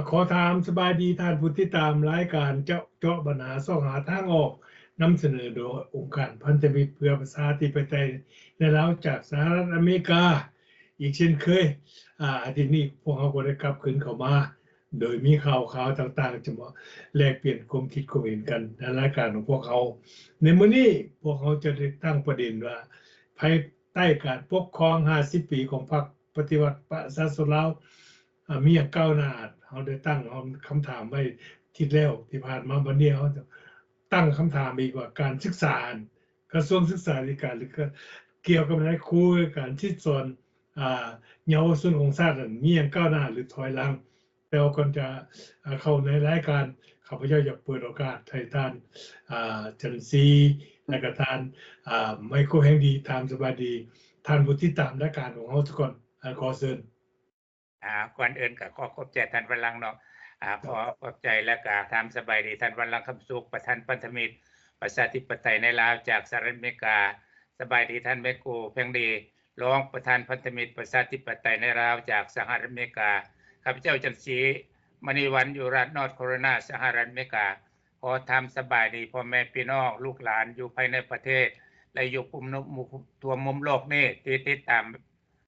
ຂໍຖາມສະບາຍດີທ່ານຜູ້ຕິດຕາມລາຍການເຈາະ ເຈາະບັນຫາຊອກຫາທາງອອກ ນຳສະເໜີໂດຍອົງການພັນທະມິດເພື່ອປະຊາທິປະໄຕໃນລາວ ຈາກສະຫະລັດອາເມລິກາ. ອີກເຊັ່ນເຄີຍ ອາ ອາທິດນີ້ພວກເຮົາກໍໄດ້ກັບຄືນເຂົ້າມາ ໂດຍມີຂ່າວໆຕ່າງໆ ຈະມາແລກປ່ຽນຄວາມຄິດຄວາມເຫັນກັນໃນລາຍການຂອງພວກເຮົາ. ໃນມື້ນີ້ພວກເຮົາຈະໄດ້ຕັ້ງປະເດັນວ່າ ພາຍໃຕ້ການປົກຄອງຫ້າສິບປີຂອງພັກປະຕິວັດປະຊາຊົນລາວ ອາ ມີຫຍັງກ້າວໜ້າ. ເຮົາໄດ້ຕັ້ງຄຳຖາມໄວ້ທິດແລ້ວທີ່ຜ່ານມາ, ບັດນີ້ເຮົາຈະຕັ້ງຄຳຖາມອີກວ່າ ການສຶກສາ ກະຊວງສຶກສາທິການ ຫຼື ກະ ກ່ຽວກັບນາຍຄູ ການສິດສອນ ອາ ເຍົາວະຊົນຂອງຊາດນັ້ນ ມີຫຍັງກ້າວໜ້າ ຫຼື ຖອຍຫຼັງ? ແຕ່ວ່າກ່ອນຈະ ອາ ເຂົ້າໃນລາຍການ, ຂ້າພະເຈົ້າຢາກເປີດໂອກາດໃຫ້ທ່ານ ອາ ຈັນສີ ແລະກະທ່ານ ອາ ໄມໂຄ ແພງດີ ຖາມສະບາຍດີທ່ານຜູ້ຕິດຕາມລາຍການຂອງເຮົາສາກ່ອນ. ອາ ຂໍເຊີນ. ອາ ກ່ອນອື່ນກໍຂໍຂອບໃຈທ່ານວັນລັງເນາະ, ອາ ຂໍຂອບໃຈ ແລະກະຖາມສະບາຍດີທ່ານວັນລັງ ຄຳສຸກ ປະທານພັນທະມິດປະຊາທິປະໄຕໃນລາວຈາກສະຫະລັດອາເມລິກາ. ສະບາຍດີທ່ານ ໄມໂຄ ແພງດີ ຮອງປະທານພັນທະມິດປະຊາທິປະໄຕໃນລາວຈາກສະຫະລັດອາເມລິກາ. ຂ້າພະເຈົ້າ ຈັນສີ ມະນີວັນ ຢູ່ລັດ North Carolina ສະຫະລັດອາເມລິກາ. ຂໍຖາມສະບາຍດີພໍ່ແມ່ພີ່ນ້ອງ ລູກຫຼານຢູ່ພາຍໃນປະເທດ ແລະ ຢູ່ທົ່ວມຸມໂລກນີ້ ທີ່ຕິດຕາມ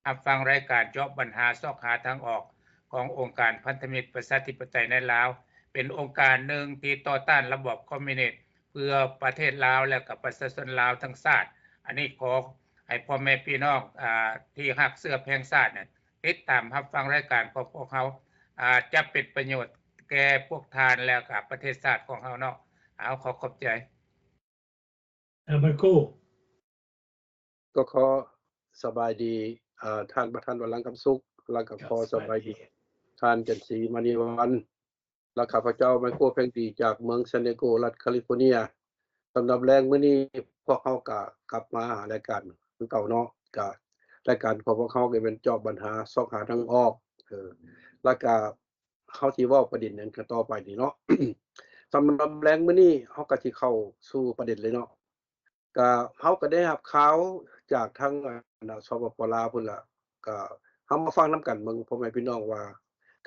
ຮັບຟັງລາຍການເຈາະບັນຫາຊອກຫາທາງອອກຂອງອົງການພັນທະມິດປະຊາທິປະໄຕໃນລາວ, ເປັນອົງການໜຶ່ງທີ່ຕໍ່ຕ້ານລະບອບຄອມມິວນິດ ເພື່ອປະເທດລາວ ແລະ ກະປະຊາຊົນລາວທັງຊາດ. ອັນນີ້ຂໍໃຫ້ພໍ່ແມ່ພີ່ນ້ອງ ອາ ທີ່ຮັກເຊື້ອແພງຊາດນີ້ ຕິດຕາມຮັບຟັງລາຍການຂອງພວກເຮົາ, ອາດຈະເປັນປະໂຫຍດແກ່ພວກທ່ານ ແລະ ກະປະເທດຊາດຂອງເຮົາເນາະ. ເອົາ ຂໍຂອບໃຈ. ເອີ ໄມໂຄ ກໍຂໍສະບາຍດີ ເອີ ທ່ານປະທານວັນລັງ ຄຳສຸກ ແລ້ວກໍຂໍສະບາຍດີທ່ານ ຈັນສີ ມະນີວັນ ແລະ ຂ້າພະເຈົ້າ ໄມໂຄ ແພງດີ ຈາກເມືອງ San Diego ລັດ California. ສຳລັບແລງມື້ນີ້ ພວກເຮົາກໍກັບມາຫາລາຍການຄືເກົ່າເນາະ, ກໍລາຍການຂອງພວກເຮົາກໍແມ່ນເຈາະບັນຫາ ຊອກຫາທາງອອກ ເອີ ແລ້ວກໍ ເຮົາຊິເວົ້າປະເດັນຫຍັງກັນຕໍ່ໄປນີ້ເນາະ. ສຳລັບແລງມື້ນີ້ ເຮົາກໍຊິເຂົ້າສູ່ປະເດັນເລີຍເນາະ. ກະ ເຮົາກໍໄດ້ຮັບຂ່າວຈາກທາງ ອັນນະ ສປປ ລາວພຸ້ນລະ, ກະ ເຮົາມາຟັງນຳກັນເບິ່ງ ພໍ່ແມ່ພີ່ນ້ອງ ວ່າ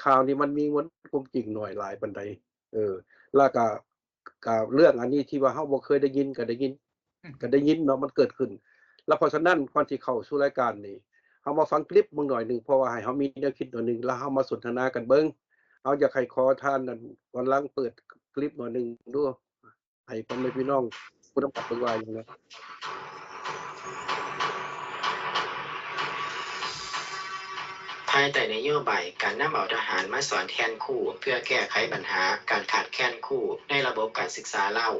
ຂ່າວນີ້ມັນມີມູນຄວາມຈິງໜ້ອຍຫຼາຍປານໃດ. ເອີ ແລ້ວກະ ກະເລື່ອງອັນນີ້ທີ່ວ່າເຮົາບໍ່ເຄີຍໄດ້ຍິນ ກໍໄດ້ຍິນ ກໍໄດ້ຍິນເນາະ ມັນເກີດຂຶ້ນ. ແລ້ວເພາະສະນັ້ນ ກ່ອນທີ່ເຂົ້າສູ່ລາຍການນີ້ ເຮົາມາຟັງຄລິບເບິ່ງໜ້ອຍໜຶ່ງ ເພາະວ່າໃຫ້ເຮົາມີແນວຄິດໜ້ອຍໜຶ່ງ ແລ້ວເຮົາມາສົນທະນາກັນເບິ່ງ. ເອົາ ຢາກໃຫ້ຂໍທ່ານ ອັນ ວັນລັງ ເປີດຄລິບໜ້ອຍໜຶ່ງດູ ໃຫ້ພໍ່ແມ່ພີ່ນ້ອງຜູ້ນຳກັນເບິ່ງວ່າຫຍັງນະ. ພາຍໃຕ້ນະໂຍບາຍການນຳເອົາທະຫານມາສອນແທນຄູ ເພື່ອແກ້ໄຂບັນຫາການຂາດແຄນຄູໃນລະບົບການສຶກສາລາວ,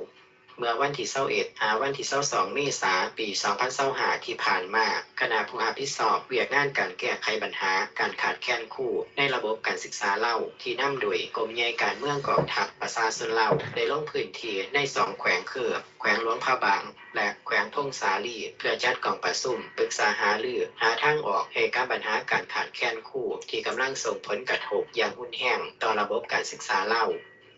ເມື່ອວັນທີຊາວເອັດ ຫາວັນທີຊາວສອງ ເມສາ ປີສອງພັນຊາວຫ້າ ທີ່ຜ່ານມາ, ຄະນະຜູ້ຮັບຜິດຊອບວຽກງານການແກ້ໄຂບັນຫາການຂາດແຄນຄູໃນລະບົບການສຶກສາລາວ ທີ່ນຳໂດຍກົມໃຫຍ່ການເມືອງກອງທັບປະຊາຊົນລາວ ໄດ້ລົງພື້ນທີ່ໃນສອງແຂວງຄື ແຂວງຫຼວງພະບາງ ແລະ ແຂວງຜົ້ງສາລີ ເພື່ອຈັດກອງປະຊຸມປຶກສາຫາລືຫາທາງອອກໃຫ້ກັບບັນຫາການຂາດແຄນຄູທີ່ກຳລັງສົ່ງຜົນກະທົບຢ່າງຮຸນແຮງຕໍ່ລະບົບການສຶກສາລາວ.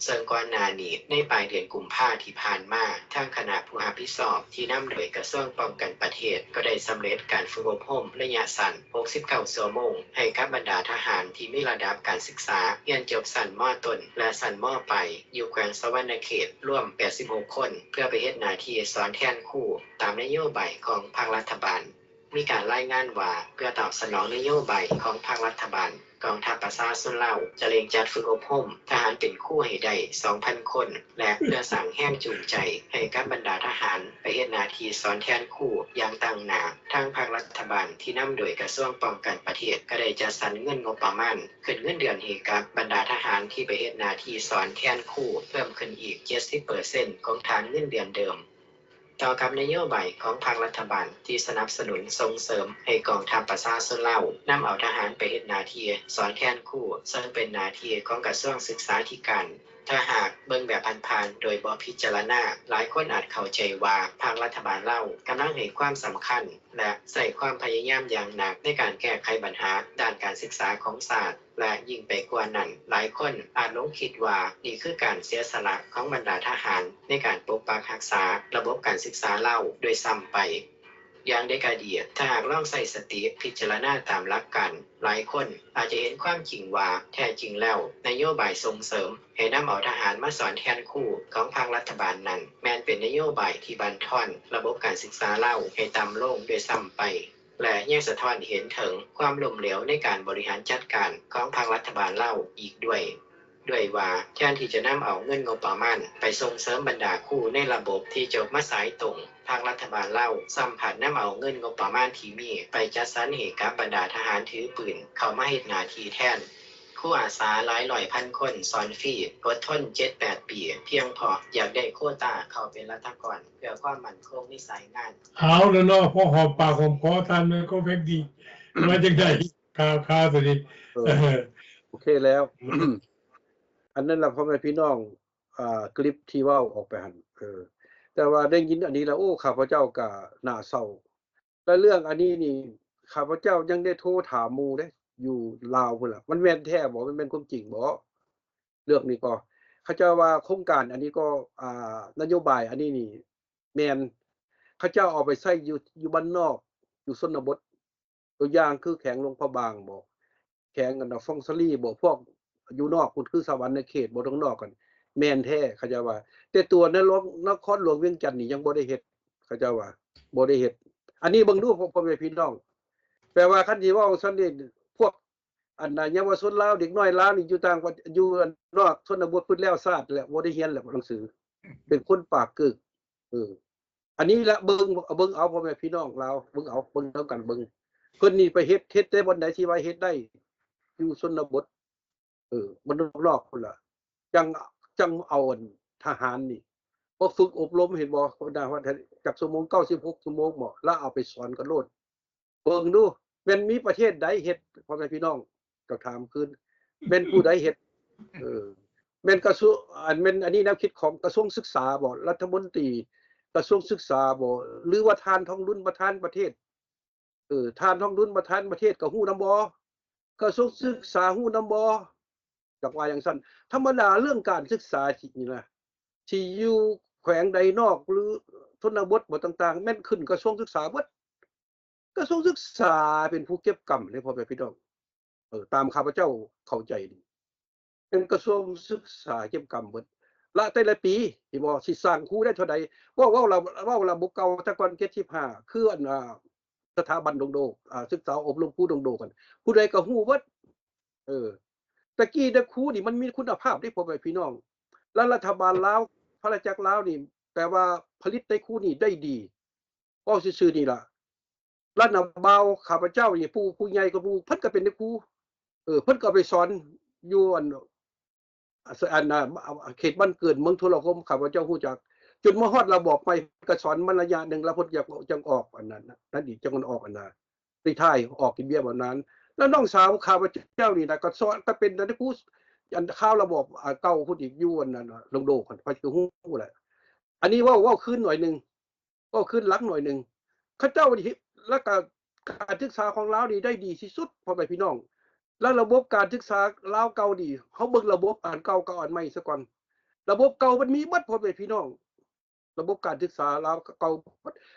ເຊິ່ງກ່ອນໜ້ານີ້ ໃນປາຍເດືອນກຸມພາທີ່ຜ່ານມາ, ທາງຄະນະຜູ້ຮັບຜິດຊອບທີ່ນຳໂດຍກະຊວງປ້ອງກັນປະເທດ ກໍໄດ້ສຳເລັດການຝຶກອົບຮົມໄລຍະສັ້ນ ຫົກສິບເກົ້າຊົ່ວໂມງ ໃຫ້ກັບບັນດາທະຫານທີ່ມີລະດັບການສຶກສາຮຽນຈົບຊັ້ນ ມ.ຕົ້ນ ແລະ ຊັ້ນ ມ.ປາຍ ຢູ່ແຂວງສະຫວັນນະເຂດ ລວມ ແປດສິບຫົກຄົນ ເພື່ອໄປເຮັດໜ້າທີ່ສອນແທນຄູ ຕາມນະໂຍບາຍຂອງພັກລັດຖະບານ. ມີການລາຍງານວ່າ ເພື່ອຕອບສະໜອງນະໂຍບາຍຂອງພັກລັດຖະບານ, ກອງທັບປະຊາຊົນລາວຈະເລັ່ງຈັດຝຶກອົບຮົມທະຫານເປັນຄູໃຫ້ໄດ້ ສອງພັນຄົນ ແລະ ເພື່ອສ້າງແຮງຈູງໃຈໃຫ້ກັບບັນດາທະຫານໄປເຮັດໜ້າທີ່ສອນແທນຄູຢ່າງຕັ້ງໜ້າ, ທາງພັກລັດຖະບານທີ່ນຳໂດຍກະຊວງປ້ອງກັນປະເທດ ກໍໄດ້ຈັດສັນເງິນງົບປະມານຂຶ້ນເງິນເດືອນໃຫ້ກັບບັນດາທະຫານທີ່ໄປເຮັດໜ້າທີ່ສອນແທນຄູເພີ່ມຂຶ້ນອີກ ເຈັດສິບເປີເຊັນ ຂອງຖານເງິນເດືອນເດີມ. ຕໍ່ກັບນະໂຍບາຍຂອງພັກລັດຖະບານທີ່ສະໜັບສະໜູນສົ່ງເສີມໃຫ້ກອງທັບປະຊາຊົນລາວນຳເອົາທະຫານໄປເຮັດໜ້າທີ່ສອນແທນຄູ, ເຊິ່ງເປັນໜ້າທີ່ຂອງກະຊວງສຶກສາທິການ. ຖ້າຫາກເບິ່ງແບບຜ່ານໆໂດຍບໍ່ພິຈາລະນາ, ຫຼາຍຄົນອາດເຂົ້າໃຈວ່າພັກລັດຖະບານລາວກຳລັງໃຫ້ຄວາມສຳຄັນ ແລະ ໃຊ້ຄວາມພະຍາຍາມຢ່າງໜັກໃນການແກ້ໄຂບັນຫາດ້ານການສຶກສາຂອງຊາດ. ແລະ ຍິ່ງໄປກວ່ານັ້ນ, ຫຼາຍຄົນອາດຫຼົງຄິດວ່ານີ້ຄືການເສຍສະຫຼະຂອງບັນດາທະຫານໃນການປົກປັກຮັກສາລະບົບການສຶກສາລາວດ້ວຍຊ້ຳໄປ. ຢ່າງໃດກໍດີ, ຖ້າຫາກລອງໃຊ້ສະຕິພິຈາລະນາຕາມຫຼັກການ, ຫຼາຍຄົນອາດຈະເຫັນຄວາມຈິງວ່າ ແທ້ຈິງແລ້ວ ນະໂຍບາຍສົ່ງເສີມໃຫ້ນຳເອົາທະຫານມາສອນແທນຄູຂອງພັກລັດຖະບານນັ້ນ ແມ່ນເປັນນະໂຍບາຍທີ່ບັ້ນທອນລະບົບການສຶກສາລາວໃຫ້ຕ່ຳລົງດ້ວຍຊ້ຳໄປ ແລະ ຍັງສະທ້ອນເຫັນເຖິງຄວາມລົ້ມເຫຼວໃນການບໍລິຫານຈັດການຂອງພັກລັດຖະບານລາວອີກດ້ວຍ. ດ້ວຍວ່າ ແທນທີ່ຈະນຳເອົາເງິນງົບປະມານໄປສົ່ງເສີມບັນດາຄູໃນລະບົບທີ່ຈົບມາສາຍຕົງ, ພັກລັດຖະບານລາວຊ້ຳພັດນຳເອົາເງິນງົບປະມານທີ່ມີໄປຈັດສັນໃຫ້ກັບບັນດາທະຫານຖືປືນເຂົ້າມາເຮັດໜ້າທີ່ແທນ. ຄູອາສາຫຼາຍຮ້ອຍພັນຄົນສອນຟຣີ, ອົດທົນເຈັດແປດປີ ພຽງພໍ ຢາກໄດ້ໂຄຕາເຂົ້າເປັນລັດຖະກອນເພື່ອຄວາມໝັ້ນຄົງໃນສາຍງານ. ເອົາລະເນາະ, ພໍຫອມປາກຫອມຄໍທ່ານແມ່ນກໍເປັນດີ ວ່າຈັ່ງໃດ? ຂ່າວ ຂ່າວຕົວນີ້ ເອີ ໂອເຄແລ້ວ. ອັນນັ້ນລະ ພໍ່ແມ່ພີ່ນ້ອງ ອ່າ ຄລິບທີ່ເວົ້າອອກໄປຫັ້ນ ເອີ ແຕ່ວ່າໄດ້ຍິນອັນນີ້ລະ ໂອ້ ຂ້າພະເຈົ້າກະໜ້າເສົ້າ. ແລະເລື່ອງອັນນີ້ນີ້ ຂ້າພະເຈົ້າຍັງໄດ້ໂທຖາມໝູ່ເດ້ ຢູ່ລາວພຸ້ນລະ ມັນແມ່ນແທ້ບໍ່? ມັນແມ່ນຄວາມຈິງບໍ່? ເລື່ອງນີ້ກໍ ເຂົາເຈົ້າວ່າໂຄງການອັນນີ້ກໍ ອ່າ ນະໂຍບາຍອັນນີ້ນີ້ ແມ່ນ ເຂົາເຈົ້າເອົາໄປໃຊ້ຢູ່ ຢູ່ບ້ານນອກ ຢູ່ຊົນນະບົດ ຕົວຢ່າງຄືແຂວງຫຼວງພະບາງບໍ ແຂວງອັນນະ ຟອງສາລີບໍ ພວກຢູ່ນອກພຸ້ນ ຄືສະຫວັນນະເຂດບໍ ທາງນອກຫັ້ນ ແມ່ນແທ້ ເຂົາເຈົ້າວ່າ. ແຕ່ຕົວໃນນະຄອນຫຼວງວຽງຈັນນີ້ຍັງບໍ່ໄດ້ເຮັດ ເຂົາເຈົ້າວ່າບໍ່ໄດ້ເຮັດ. ອັນນີ້ເບິ່ງດູ ພໍ່ແມ່ພີ່ນ້ອງ ແປວ່າຄັນຊິເວົ້າຊັ້ນນີ້ ພວກອັນນະ ເຍົາວະຊົນລາວ ເດັກນ້ອຍລາວນີ້ຢູ່ຕ່າງປະ ຢູ່ນອກຊົນນະບົດພຸ້ນ ແລ້ວຊາດແລ້ວ ບໍ່ໄດ້ຮຽນແລ້ວໜັງສື ເປັນຄົນປາກເກີກ ເອີ ອັນນີ້ລະ ເບິ່ງ ເບິ່ງເອົາ ພໍ່ແມ່ພີ່ນ້ອງລາວ ເບິ່ງເອົາ ເບິ່ງນຳກັນເບິ່ງ ເພິ່ນນີ້ໄປເຮັດ ເຮັດແຕ່ບ່ອນໃດທີ່ວ່າເຮັດໄດ້ ຢູ່ຊົນນະບົດ ເອີ ບ້ານນອກໆພຸ້ນລະ ຈັ່ງ ຈັ່ງເອົາອັນທະຫານນີ້ ພໍຝຶກອົບຮົມ ເຫັນບໍ່ ຫົວໜ້າ ຈັກຊົ່ວໂມງ ເກົ້າສິບຫົກຊົ່ວໂມງບໍ ລະເອົາໄປສອນກັນໂລດ. ເບິ່ງດູ ແມ່ນມີປະເທດໃດເຮັດ ພໍ່ແມ່ພີ່ນ້ອງ ກໍຖາມຄືນ ແມ່ນຜູ້ໃດເຮັດ? ເອີ ແມ່ນກະຊວງ ອັນ ແມ່ນອັນນີ້ແນວຄິດຂອງກະຊວງສຶກສາບໍ? ລັດຖະມົນຕີກະຊວງສຶກສາບໍ? ຫຼືວ່າທ່ານທອງລຸນປະທານປະເທດ? ເອີ ທ່ານທອງລຸນປະທານປະເທດກໍຮູ້ນຳບໍ? ກະຊວງສຶກສາຮູ້ນຳບໍ? ຈັກວ່າຈັ່ງຊັ້ນ ທຳມະດາເລື່ອງການສຶກສານີ້ນະ ທີ່ຢູ່ແຂວງໃດນອກ ຫຼື ຊົນນະບົດບໍຕ່າງໆ ແມ່ນຂຶ້ນກະຊວງສຶກສາເບິດ. ກະຊວງສຶກສາເປັນຜູ້ເກັບກຳເດ້ ພໍ່ແມ່ພີ່ນ້ອງ ເອີ ຕາມຂ້າພະເຈົ້າເຂົ້າໃຈນີ້ ເປັນກະຊວງສຶກສາເກັບກຳເບິດ ລະແຕ່ລະປີ ເຫັນບໍ່ ຊິສ້າງຄູໄດ້ເທົ່າໃດ. ເວົ້າ ເວົ້າລະ ເວົ້າລະບົບເກົ່າ ແຕ່ກ່ອນເຈັດສິບຫ້າ ຄືອັນ ອ່າ ສະຖາບັນດົງໂດກ ອ່າ ສຶກສາອົບຮົມຄູດົງໂດກຫັ້ນ ຜູ້ໃດກໍຮູ້ເບິດ. ເອີ ແຕ່ກີ້ນະຄູນີ້ມັນມີຄຸນນະພາບເດ້ ພໍ່ແມ່ພີ່ນ້ອງ ລະລັດຖະບານລາວ ພະລາຊະຈັກລາວນີ້ ແປວ່າຜະລິດໄດ້ຄູນີ້ໄດ້ດີ ເວົ້າຊື່ໆນີ້ລະ ລະນະບ່າວຂ້າພະເຈົ້ານີ້ ຜູ້ ຜູ້ໃຫຍ່ກວ່າໝູ່ ເພິ່ນກໍເປັນນະຄູ ເອີ ເພິ່ນກໍໄປສອນຢູ່ອັນ ອັນ ອັນ ເຂດບ້ານເກີດເມືອງໂທລະຄົມ ຂ້າພະເຈົ້າຮູ້ຈັກ ຈົນມາຮອດລະບອບໃໝ່ ກໍສອນມາໄລຍະໜຶ່ງ ລະເພິ່ນຈັ່ງ ຈັ່ງອອກອັນນັ້ນ ນັ້ນອີກ ຈັ່ງອອກອັນນະ ໄດ້ຖ່າຍອອກກິນເບຍແບບນັ້ນ. ແລ້ວນ້ອງສາວຂ້າພະເຈົ້ານີ້ນະ ກໍສອນ ກໍເປັນນະຄູ ອັນ ຄາວລະບອບ ອ່າ ເກົ່າພຸ້ນອີກ ຢູ່ອັນນັ້ນ ດົງໂດກຫັ້ນ ຂ້ອຍກໍຮູ້ແຫຼະ. ອັນນີ້ເວົ້າ ເວົ້າຄືນໜ້ອຍໜຶ່ງ ເວົ້າຄືນຫຼັກໜ້ອຍໜຶ່ງ ເຂົາເຈົ້ານີ້ ແລ້ວກໍການສຶກສາຂອງລາວນີ້ໄດ້ດີທີ່ສຸດ ພໍ່ແມ່ພີ່ນ້ອງ ແລ້ວລະບົບການສຶກສາລາວເກົ່ານີ້ ເຮົາເບິ່ງລະບົບອັນເກົ່າກັບອັນໃໝ່ຊະກ່ອນ ລະບົບເກົ່າມັນມີເບິດ ພໍ່ແມ່ພີ່ນ້ອງ ລະບົບການສຶກສາລາວເກົ່າ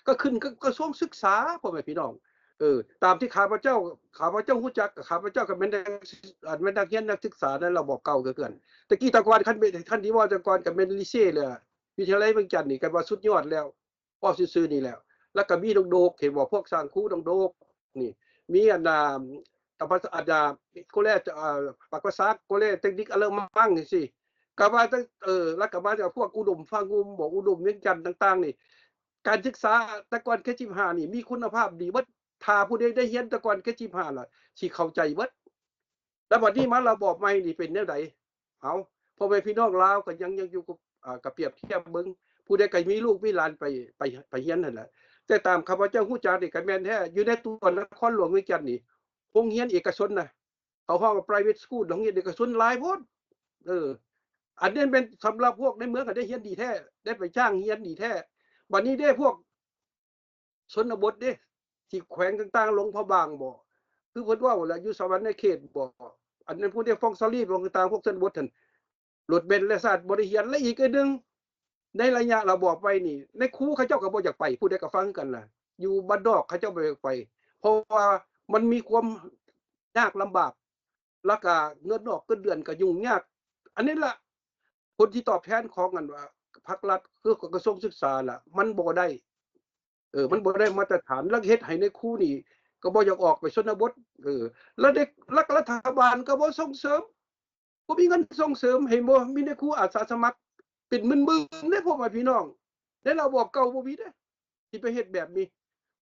ກໍຂຶ້ນກັບກະຊວງສຶກສາ ພໍ່ແມ່ພີ່ນ້ອງ ເອີ ຕາມທີ່ຂ້າພະເຈົ້າ ຂ້າພະເຈົ້າຮູ້ຈັກ ຂ້າພະເຈົ້າກໍແມ່ນນັກ ແມ່ນນັກຮຽນນັກສຶກສາໃນລະບອບເກົ່າຄືກັນ. ແຕ່ກີ້ແຕ່ກ່ອນ ຄັນ ຄັນທີ່ເວົ້າແຕ່ກ່ອນກໍແມ່ນລິເຊ ແລະ ວິທະຍາໄລວຽງຈັນນີ້ ກໍວ່າສຸດຍອດແລ້ວ ເວົ້າຊື່ໆນີ້ແຫຼະ. ແລ້ວກໍມີດົງໂດກ ເຫັນບໍ່ ພວກສ້າງຄູດົງໂດກນີ້ ມີອັນນ່າ ຕະພັດ ອັນນ່າ ໂກແລ ເອີ ປາກກະສັກ ໂກແລ ເຕັກນິກ ອາເລີມັງ ຈັ່ງຊີ້ ກໍວ່າ ເອີ ແລ້ວກໍມາຈາກພວກອຸດົມຟາງງຸມບໍ ອຸດົມວຽງຈັນຕ່າງໆນີ້ ການສຶກສາແຕ່ກ່ອນເຂດສິບຫ້ານີ້ມີຄຸນນະພາບດີເບິດ. ຖ້າຜູ້ໃດໄດ້ຮຽນແຕ່ກ່ອນເຂດສິບຫ້າລະ ຊິເຂົ້າໃຈເບິດ. ແລ້ວບັດນີ້ມາລະບອບໃໝ່ນີ້ເປັນແນວໃດ? ເອົາ ພໍ່ແມ່ພີ່ນ້ອງລາວກໍຍັງ ຍັງຢູ່ກັບ ອ່າ ກໍປຽບທຽບເບິ່ງ ຜູ້ໃດກໍມີລູກມີຫຼານໄປ ໄປ ໄປຮຽນຫັ້ນແຫຼະ. ແຕ່ຕາມຂ້າພະເຈົ້າຮູ້ຈັກນີ້ກໍແມ່ນແທ້ ຢູ່ໃນຕົວນະຄອນຫຼວງວຽງຈັນນີ້ ໂຮງຮຽນເອກະຊົນນະ ເຂົາຮ້ອງວ່າ private school ໂຮງຮຽນເອກະຊົນຫຼາຍໂພດ. ເອີ ອັນນີ້ແມ່ນສຳລັບພວກໃນເມືອງກໍໄດ້ຮຽນດີແທ້ ໄດ້ໄປຈ້າງຮຽນດີແທ້. ບັດນີ້ເດ້ ພວກ ຊົນນະບົດເດ້ ທີ່ແຂວງຕ່າງໆ ຫຼວງພະບາງບໍ ຄືເພິ່ນເວົ້າແຫຼະ ຢູ່ສະຫວັນນະເຂດບໍ ອັນນັ້ນ ພວກເດຟອງສາລີ ພວກຕ່າງໆ ພວກຊົນນະບົດຫັ້ນ ໂລດແມ່ນແລະຊາດບໍ່ໄດ້ຮຽນ. ແລະອີກອັນໜຶ່ງ ໃນໄລຍະລະບອບໃໝ່ນີ້ ໃນຄູເຂົາເຈົ້າກໍບໍ່ຢາກໄປ ຜູ້ໃດກໍຟັງຄືກັນລະ ຢູ່ບ້ານນອກເຂົາເຈົ້າບໍ່ຢາກໄປ ເພາະວ່າມັນມີຄວາມຍາກລຳບາກ ແລ້ວກະເງິນອອກເງິນເດືອນກະຫຍຸ້ງຍາກ. ອັນນີ້ລະ ຜົນທີ່ຕອບແທນຂອງອັນວ່າພັກລັດ ຄືຂອງກະຊວງສຶກສາລະ ມັນບໍ່ໄດ້ ເອີ ມັນບໍ່ໄດ້ມາດຕະຖານ ແລ້ວເຮັດໃຫ້ນາຍຄູນີ້ກໍບໍ່ຢາກອອກໄປຊົນນະບົດ ເອີ ແລ້ວເດັກ ແລ້ວກະລັດຖະບານກໍບໍ່ສົ່ງເສີມ ບໍ່ມີເງິນສົ່ງເສີມ ເຫັນບໍ່ ມີແຕ່ຄູອາສາສະໝັກເປັນໝື່ນໆເດ້ ພໍ່ແມ່ພີ່ນ້ອງ ໃນລະບອບເກົ່າບໍ່ມີເດ້ ທີ່ໄປເຮັດແບບນີ້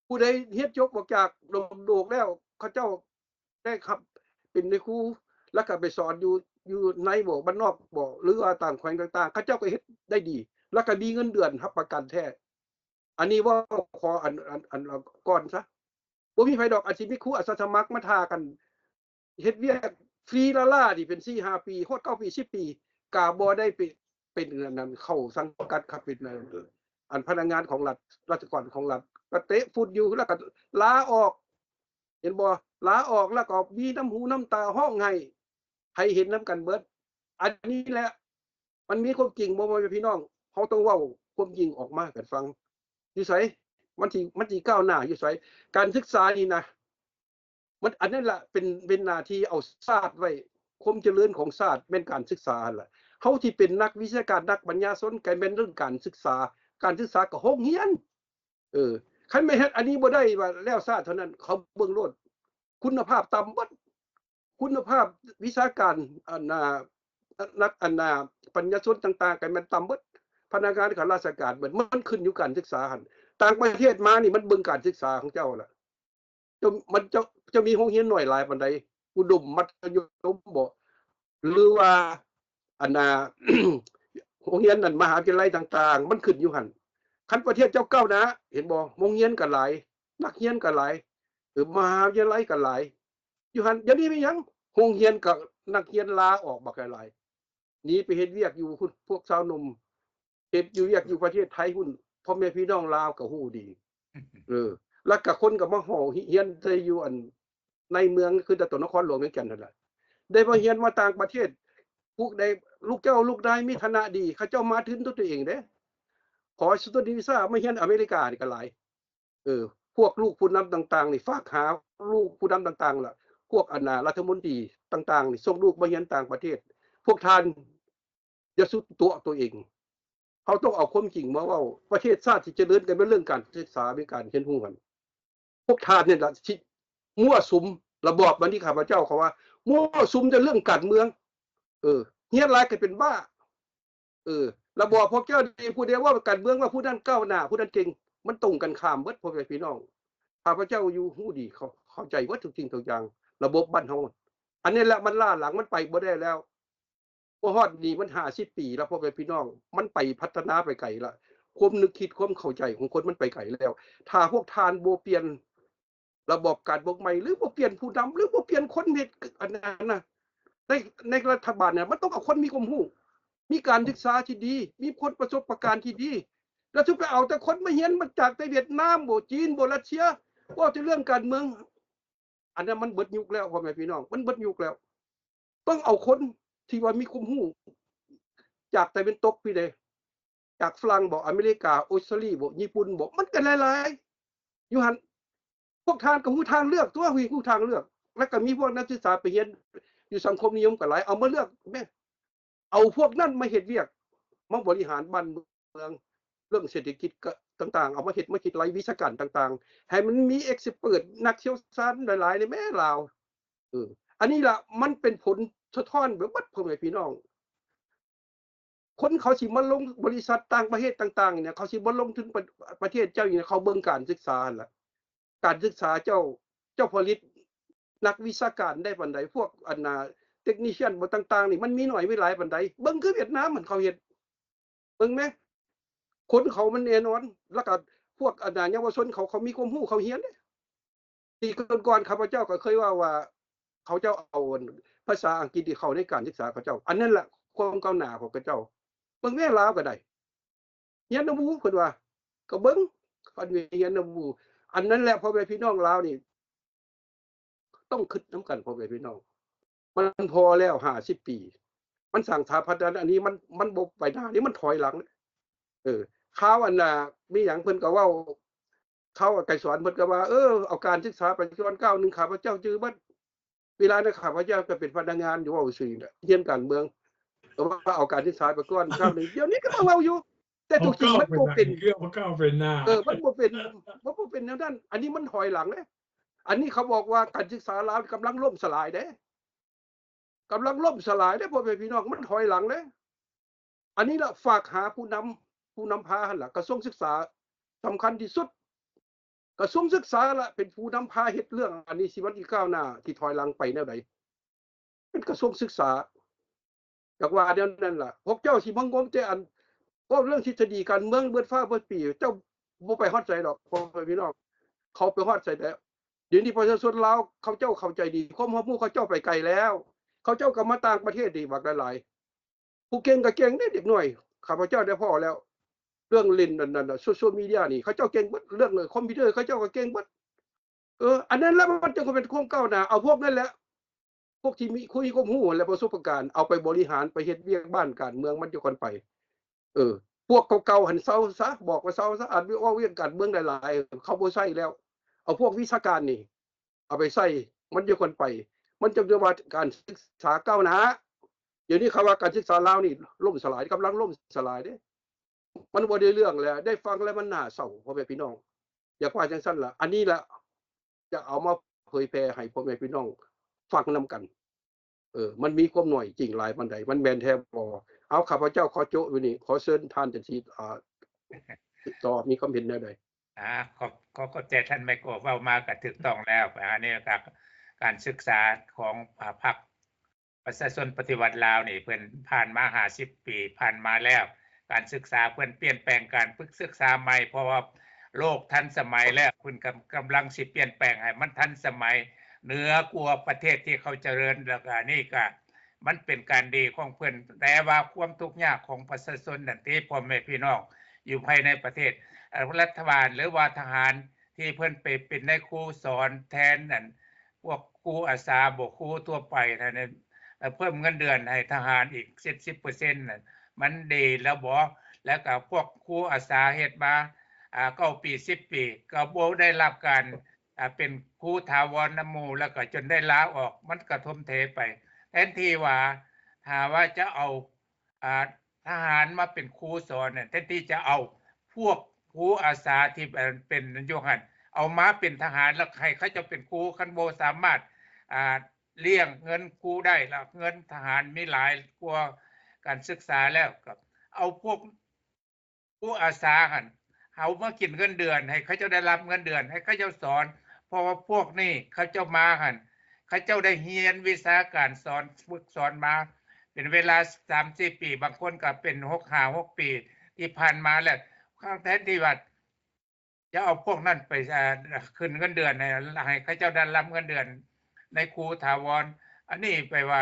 ຜູ້ໃດຮຽນຈົບອອກຈາກດົງໂດກແລ້ວ ເຂົາເຈົ້າໄດ້ຮັບເປັນນາຍຄູ ແລ້ວກໍໄປສອນຢູ່ ຢູ່ໃນບໍ່ ບ້ານນອກບໍ່ ຫຼືວ່າຕ່າງແຂວງຕ່າງໆ ເຂົາເຈົ້າກໍເຮັດໄດ້ດີ ແລ້ວກໍມີເງິນເດືອນຮັບປະກັນແທ້. ອັນນີ້ເວົ້າຂໍອັນ ອັນ ອັນກ່ອນຊະ ບໍ່ມີໃຜດອກ ອາດຊິມີຄູອາສາສະໝັກມາຖ້າກັນ ເຮັດວຽກຟຣີລ້າໆນີ້ເປັນສີ່ຫ້າປີ ຮອດເກົ້າປີ ສິບປີ ກະບໍ່ໄດ້ໄປເປັນອັນນັ້ນ ເຂົ້າສັງກັດ ເຂົ້າເປັນ ເອີ ອັນພະນັກງານຂອງລັດ ລາຊະກອນຂອງລັດ ກະເຕະຟຸດຢູ່ ແລ້ວກະລາອອກ ເຫັນບໍ່ ລາອອກ ແລ້ວກໍມີນ້ຳຫູນ້ຳຕາຮ້ອງໄຫ້ ໃຫ້ເຫັນນຳກັນເບິດ. ອັນນີ້ແຫຼະ ມັນມີຄວາມຈິງບໍ່ ພໍ່ແມ່ພີ່ນ້ອງ ເຮົາຕ້ອງເວົ້າຄວາມຈິງອອກມາໃຫ້ກັນຟັງ ຢູ່ໃສ ມັນຊິ ມັນຊິກ້າວໜ້າຢູ່ໃສ ການສຶກສານີ້ນະ ມັນ ອັນນັ້ນລະເປັນ ເປັນໜ້າທີ່ເອົາຊາດໄວ້ ຄວາມຈະເລີນຂອງຊາດແມ່ນການສຶກສາຫັ້ນລະ ເຮົາຊິເປັນນັກວິຊາການ ນັກປັນຍາຊົນ ກະແມ່ນເລື່ອງການສຶກສາ ການສຶກສາກະໂຮງຮຽນ ເອີ ຄັນແມ່ນເຮັດອັນນີ້ບໍ່ໄດ້ວ່າແລ້ວຊາດເທົ່ານັ້ນ ເຂົາເບິ່ງໂລດ ຄຸນນະພາບຕ່ຳເບິດ ຄຸນນະພາບວິຊາການ ອັນນ່າ ນັກ ອັນນ່າ ປັນຍາຊົນຕ່າງໆ ກະແມ່ນຕ່ຳເບິດ ພະນັກງານຂ້າລາຊະການເບິດ ມັນຂຶ້ນຢູ່ການສຶກສາຫັ້ນ ຕ່າງປະເທດມານີ້ມັນເບິ່ງການສຶກສາຂອງເຈົ້າລະ ເຈົ້າ ມັນ ເຈົ້າ ເຈົ້າມີໂຮງຮຽນໜ້ອຍຫຼາຍປານໃດ ອຸດົມ ມັດທະຍົມບໍ ຫຼືວ່າ ອັນນ່າ ໂຮງຮຽນນັ້ນ ມະຫາວິທະຍາໄລຕ່າງໆ ມັນຂຶ້ນຢູ່ຫັ້ນ ຄັນປະເທດເຈົ້າກ້າວໜ້າ ເຫັນບໍ່ ໂຮງຮຽນກໍຫຼາຍ ນັກຮຽນກໍຫຼາຍ ເອີ ມະຫາວິທະຍາໄລກໍຫຼາຍ ຢູ່ຫັ້ນ ດຽວນີ້ມີຫຍັງ ໂຮງຮຽນກໍນັກຮຽນລາອອກບັກຫຼາຍໆ ໜີໄປເຮັດວຽກຢູ່ພຸ້ນ ພວກຊາວໜຸ່ມ ເຮັດຢູ່ວຽກຢູ່ປະເທດໄທພຸ້ນ ພໍ່ແມ່ພີ່ນ້ອງລາວກໍຮູ້ດີ ເອີ ແລ້ວກໍຄົນກໍມາຫໍ່ຮຽນໃສ່ຢູ່ອັນໃນເມືອງ ຄືຕະຕົນນະຄອນຫຼວງວຽງຈັນຫັ້ນລະ ໄດ້ມາຮຽນມາຕ່າງປະເທດ ພວກໃດ ລູກເຈົ້າລູກນາຍມີຖານະດີ ເຂົາເຈົ້າມາທຶນຕົວເອງເດ້ ຂໍສະຕູດດີວີຊາມາຮຽນອາເມລິການີ້ກໍຫຼາຍ ເອີ ພວກລູກຜູ້ນຳຕ່າງໆນີ້ ຝາກຫາລູກຜູ້ນຳຕ່າງໆລະ ພວກອັນນ່າ ລັດຖະມົນຕີຕ່າງໆນີ້ ສົ່ງລູກມາຮຽນຕ່າງປະເທດ ພວກທ່ານຢ່າສຸດຕົວະຕົວເອງ ເຮົາຕ້ອງເອົາຄວາມຈິງມາເວົ້າ ປະເທດຊາດຊິຈະເລີນກໍແມ່ນເລື່ອງການສຶກສາ ມີການຮຽນຮູ້ຫັ້ນ ພວກທ່ານນີ້ລະຊິມົ້ວສຸມ ລະບອບມັນທີ່ຂ້າພະເຈົ້າເຂົາວ່າ ມົ້ວສຸມແຕ່ເລື່ອງການເມືອງ ເອີ ຮຽນຫຼາຍກໍເປັນບ້າ ເອີ ລະບອບພວກເຈົ້ານີ້ ຜູ້ໃດເວົ້າການເມືອງວ່າຜູ້ນັ້ນກ້າວໜ້າ ຜູ້ນັ້ນເກັ່ງ ມັນຕົງກັນຂ້າມເບິດ ພໍ່ແມ່ພີ່ນ້ອງ ຂ້າພະເຈົ້າຢູ່ຮູ້ດີ ເຂົ້າ ເຂົ້າໃຈເບິດທຸກສິ່ງທຸກຢ່າງ ລະບົບບ້ານເຮົາ ອັນນີ້ແຫຼະມັນລ້າຫຼັງ ມັນໄປບໍ່ໄດ້ແລ້ວ ມາຮອດນີ້ມັນຫ້າສິບປີແລ້ວ ພໍ່ແມ່ພີ່ນ້ອງ ມັນໄປພັດທະນາໄປໄກລະ ຄວາມນຶກຄິດ ຄວາມເຂົ້າໃຈຂອງຄົນມັນໄປໄກແລ້ວ ຖ້າພວກທ່ານບໍ່ປ່ຽນ ລະບອບການປົກໃໝ່ ຫຼືບໍ່ປ່ຽນຜູ້ນຳ ຫຼືບໍ່ປ່ຽນຄົນເຮັດ ອັນນັ້ນນະ ໃນ ໃນລັດຖະບານນະ ມັນຕ້ອງເອົາຄົນມີຄວາມຮູ້ ມີການສຶກສາທີ່ດີ ມີຄົນປະສົບປະການທີ່ດີ ແລ້ວຊິໄປເອົາແຕ່ຄົນມາຮຽນມາຈາກແຕ່ຫວຽດນາມບໍ ຈີນບໍ ຣັດເຊຍ ເວົ້າແຕ່ເລື່ອງການເມືອງ ອັນນັ້ນມັນເບິດຍຸກແລ້ວ ພໍ່ແມ່ພີ່ນ້ອງ ມັນເບິດຍຸກແລ້ວ ຕ້ອງເອົາຄົນທີ່ວ່າມີຄວາມຮູ້ ຈາກຕາເວັນຕົກພີ້ເດ ຈາກຝຣັ່ງບໍ ອາເມລິກາ ອົດສະຕາລີບໍ ຍີ່ປຸ່ນບໍ ມັນກໍຫຼາຍໆ ຢູ່ຫັ້ນ ພວກທ່ານກໍຮູ້ທາງເລືອກຕົວະ ຮູ້ທາງເລືອກ ແລ້ວກໍມີພວກນັກສຶກສາໄປຮຽນຢູ່ສັງຄົມນິຍົມກໍຫຼາຍ ເອົາມາເລືອກແມ້ ເອົາພວກນັ້ນມາເຮັດວຽກ ມາບໍລິຫານບ້ານເມືອງ ເລື່ອງເສດຖະກິດກໍຕ່າງໆ ເອົາມາເຮັດ ມາຄິດໄລ່ວິຊາການຕ່າງໆ ໃຫ້ມັນມີເອັກສະເປີດ ນັກຊ່ຽວຊານຫຼາຍໆ ໃນແມ່ລາວ ເອີ ອັນນີ້ລະ ມັນເປັນຜົນສະທ້ອນໄປເບິດ ພໍ່ແມ່ພີ່ນ້ອງ ຄົນເຂົາຊິມາລົງບໍລິສັດຕ່າງປະເທດຕ່າງໆນີ້ ເຂົາຊິມາລົງທຶນປະ ປະເທດເຈົ້ານີ້ ເຂົາເບິ່ງການສຶກສາຫັ້ນລະ ການສຶກສາເຈົ້າ ເຈົ້າຜະລິດນັກວິຊາການໄດ້ປານໃດ ພວກອັນນ່າ ເຕັກນິຊຽນບໍ່ຕ່າງໆນີ້ ມັນມີໜ້ອຍມີຫຼາຍປານໃດ ເບິ່ງຄືຫວຽດນາມຫັ້ນເຂົາເຮັດ ເບິ່ງແມ້ ຄົນເຂົາມັນແນ່ນອນ ແລ້ວກໍພວກອັນນ່າ ເຍົາວະຊົນເຂົາ ເຂົາມີຄວາມຮູ້ເຂົາຮຽນເດ້ ປີກ່ອນໆ ຂ້າພະເຈົ້າກໍເຄີຍເວົ້າວ່າ ເຂົາເຈົ້າເອົາອັນພາສາອັງກິດນີ້ເຂົ້າໃນການສຶກສາເຂົາເຈົ້າ ອັນນັ້ນລະຄວາມກ້າວໜ້າຂອງເຂົາເຈົ້າ ເບິ່ງແມ້ລາວກໍໄດ້ ຮຽນນຳໝູ່ ເພິ່ນວ່າ ກໍເບິ່ງ ອັນຮຽນນຳໝູ່ ອັນນັ້ນແຫຼະ ພໍ່ແມ່ພີ່ນ້ອງລາວນີ້ ຕ້ອງຄິດນຳກັນ ພໍ່ແມ່ພີ່ນ້ອງ ມັນພໍແລ້ວ ຫ້າສິບປີ ມັນສ້າງສະຖາປັດຍະ ອັນນີ້ມັນ ມັນບໍ່ໄປໜ້າ ນີ້ມັນຖອຍຫຼັງ ເອີ ຄາວອັນນ່າ ມີຫຍັງເພິ່ນກໍເວົ້າ ເຂົາ ໄກສອນ ເພິ່ນກໍວ່າ ເອີ ເອົາການສຶກສາໄປກ່ອນ ຄາວໜຶ່ງ ຂ້າພະເຈົ້າຈື່ໝົດ ເວລານັ້ນຂ້າພະເຈົ້າກໍເປັນພະນັກງານຢູ່ ເວົ້າຊື່ນະ ຮຽນການເມືອງ ກໍວ່າເອົາການສຶກສາໄປກ່ອນ ຄາວໜຶ່ງ ດຽວນີ້ກໍມາເວົ້າຢູ່ ແຕ່ຕົວຈິງມັນບໍ່ເປັນ ເອີ ມັນບໍ່ເປັນ ມັນບໍ່ເປັນແນວນັ້ນ ອັນນີ້ມັນຖອຍຫຼັງເດ້ ອັນນີ້ເຂົາບອກວ່າການສຶກສາລາວກຳລັງລົ້ມສະຫຼາຍເດ້ ກຳລັງລົ້ມສະຫຼາຍເດ້ ພໍ່ແມ່ພີ່ນ້ອງ ມັນຖອຍຫຼັງເດ້ ອັນນີ້ລະຝາກຫາຜູ້ນຳ ຜູ້ນຳພາຫັ້ນລະ ກະຊວງສຶກສາສຳຄັນທີ່ສຸດ ກະຊວງສຶກສາລະເປັນຜູ້ນຳພາເຮັດເລື່ອງອັນນີ້ ຊິມັນຊິກ້າວໜ້າ ຊິຖອຍຫຼັງໄປແນວໃດ ເປັນກະຊວງສຶກສາ ຢາກວ່າແນວນັ້ນລະ ພວກເຈົ້າຊິມາງົມແຕ່ອັນ ເວົ້າເລື່ອງທິດສະດີການເມືອງເບິດຟ້າເບິດປີ ເຈົ້າບໍ່ໄປຮອດໃສດອກ ພໍ່ແມ່ພີ່ນ້ອງ ເຂົາໄປຮອດໃສແລ້ວ ດຽວນີ້ປະຊາຊົນລາວເຂົາເຈົ້າເຂົ້າໃຈດີ ຄວາມຮັບຮູ້ເຂົາເຈົ້າໄປໄກແລ້ວ ເຂົາເຈົ້າກໍມາຕ່າງປະເທດນີ້ບັກຫຼາຍໆ ຜູ້ເກັ່ງກໍເກັ່ງເດ້ ເດັກນ້ອຍ ຂ້າພະເຈົ້າໄດ້ພໍ້ແລ້ວ ເລື່ອງຫຼິ້ນອັນນັ້ນ ໂຊຊຽວມີເດຍນີ້ ເຂົາເຈົ້າເກັ່ງເບິດ ເລື່ອງຄອມພິວເຕີ ເຂົາເຈົ້າກໍເກັ່ງເບິດ ເອີ ອັນນັ້ນລະມັນຈຶ່ງເປັນຄວາມກ້າວໜ້າ ເອົາພວກນັ້ນແຫຼະ ພວກທີ່ມີ ຄຸຍຄວາມຮູ້ ແລະ ປະສົບປະການ ເອົາໄປບໍລິຫານ ໄປເຮັດວຽກບ້ານການເມືອງມັນຈະກ່ອນໄປ ເອີ ພວກເກົ່າໆຫັ້ນເຊົາຊະ ບອກວ່າເຊົາຊະ ອັນເວົ້າວຽກການເມືອງຫຼາຍໆ ເຂົາບໍ່ໃຊ້ແລ້ວ ເອົາພວກວິຊາການນີ້ ເອົາໄປໃສ່ ມັນຈະກ່ອນໄປ ມັນຈະໄດ້ວ່າການສຶກສາກ້າວໜ້າ ດຽວນີ້ເຂົາວ່າການສຶກສາລາວນີ້ລົ້ມສະຫຼາຍ ກຳລັງລົ້ມສະຫຼາຍເດ້ ມັນບໍ່ໄດ້ເລື່ອງແລ້ວ ໄດ້ຟັງແລ້ວມັນໜ້າເສົ້າ ພໍ່ແມ່ພີ່ນ້ອງ ຢາກວ່າຈັ່ງຊັ້ນລະ ອັນນີ້ລະ ຈະເອົາມາເຜີຍແຜ່ໃຫ້ພໍ່ແມ່ພີ່ນ້ອງຟັງນຳກັນ ເອີ ມັນມີຄວາມໜ້ອຍຈິງຫຼາຍປານໃດ ມັນແມ່ນແທ້ບໍ່ ເອົາ ຂ້າພະເຈົ້າຂໍໂຈະຢູ່ນີ້ ຂໍເຊີນທ່ານຈັນສີ ອາ ຕໍ່ ມີຄວາມເຫັນແນວໃດ? ອາ ຂອບ ຂໍຂອບໃຈທ່ານໄມໂກ ເວົ້າມາກໍຖືກຕ້ອງແລ້ວ ອາ ອັນນີ້ກໍການສຶກສາຂອງ ອາ ພັກ ປະຊາຊົນປະຕິວັດລາວນີ້ ເພິ່ນຜ່ານມາຫ້າສິບປີຜ່ານມາແລ້ວ ການສຶກສາເພິ່ນປ່ຽນແປງການຝຶກສຶກສາໃໝ່ ເພາະວ່າໂລກທັນສະໄໝແລ້ວ ເພິ່ນກຳ ກຳລັງຊິປ່ຽນແປງໃຫ້ມັນທັນສະໄໝເໜືອກວ່າປະເທດທີ່ເຂົາຈະເລີນ ແລ້ວກະອັນນີ້ກະມັນເປັນການດີຂອງເພິ່ນ ແຕ່ວ່າຄວາມທຸກຍາກຂອງປະຊາຊົນນັ້ນຕິ ພໍ່ແມ່ພີ່ນ້ອງຢູ່ພາຍໃນປະເທດ ເອີ ລັດຖະບານ ຫຼືວ່າທະຫານທີ່ເພິ່ນໄປເປັນນາຍຄູສອນແທນນັ້ນ ພວກຄູອາສາບໍ ຄູທົ່ວໄປຫັ້ນນະ ແລ້ວເພີ່ມເງິນເດືອນໃຫ້ທະຫານອີກເຈັດສິບເປີເຊັນນັ້ນ ມັນດີແລ້ວບໍ? ແລ້ວກໍພວກຄູອາສາເຮັດມາ ອາ ເກົ້າປີ ສິບປີ ກໍບໍ່ໄດ້ຮັບການ ອາ ເປັນຄູຖາວອນນຳໝູ່ ແລ້ວກໍຈົນໄດ້ລາອອກ ມັນກະຖົມເທໄປ ແທນທີ່ວ່າ ຖ້າວ່າຈະເອົາ ອາ ທະຫານມາເປັນຄູສອນນັ້ນ ແທນທີ່ຈະເອົາພວກຄູອາສາທີ່ ເປັນຢູ່ຫັ້ນ ເອົາມາເປັນທະຫານ ແລ້ວໃຫ້ເຂົາເຈົ້າເປັນຄູ ຄັນບໍ່ສາມາດ ອາ ລ້ຽງເງິນຄູໄດ້ ແລ້ວເງິນທະຫານມີຫຼາຍກວ່າການສຶກສາແລ້ວ ກໍເອົາພວກຄູອາສາຫັ້ນ ເອົາມາກິນເງິນເດືອນ ໃຫ້ເຂົາເຈົ້າໄດ້ຮັບເງິນເດືອນ ໃຫ້ເຂົາເຈົ້າສອນ ເພາະວ່າພວກນີ້ເຂົາເຈົ້າມາຫັ້ນ ເຂົາເຈົ້າໄດ້ຮຽນວິຊາການສອນ ຝຶກສອນມາເປັນເວລາສາມສີ່ປີ ບາງຄົນກໍເປັນຫົກ ຫ້າຫົກປີທີ່ຜ່ານມາແລ້ວ ແທນທີ່ວ່າຈະເອົາພວກນັ້ນໄປ ອາ ຂຶ້ນເງິນເດືອນໃຫ້ ໃຫ້ເຂົາເຈົ້າໄດ້ຮັບເງິນເດືອນໃນຄູຖາວອນ ອັນນີ້ແປວ່າ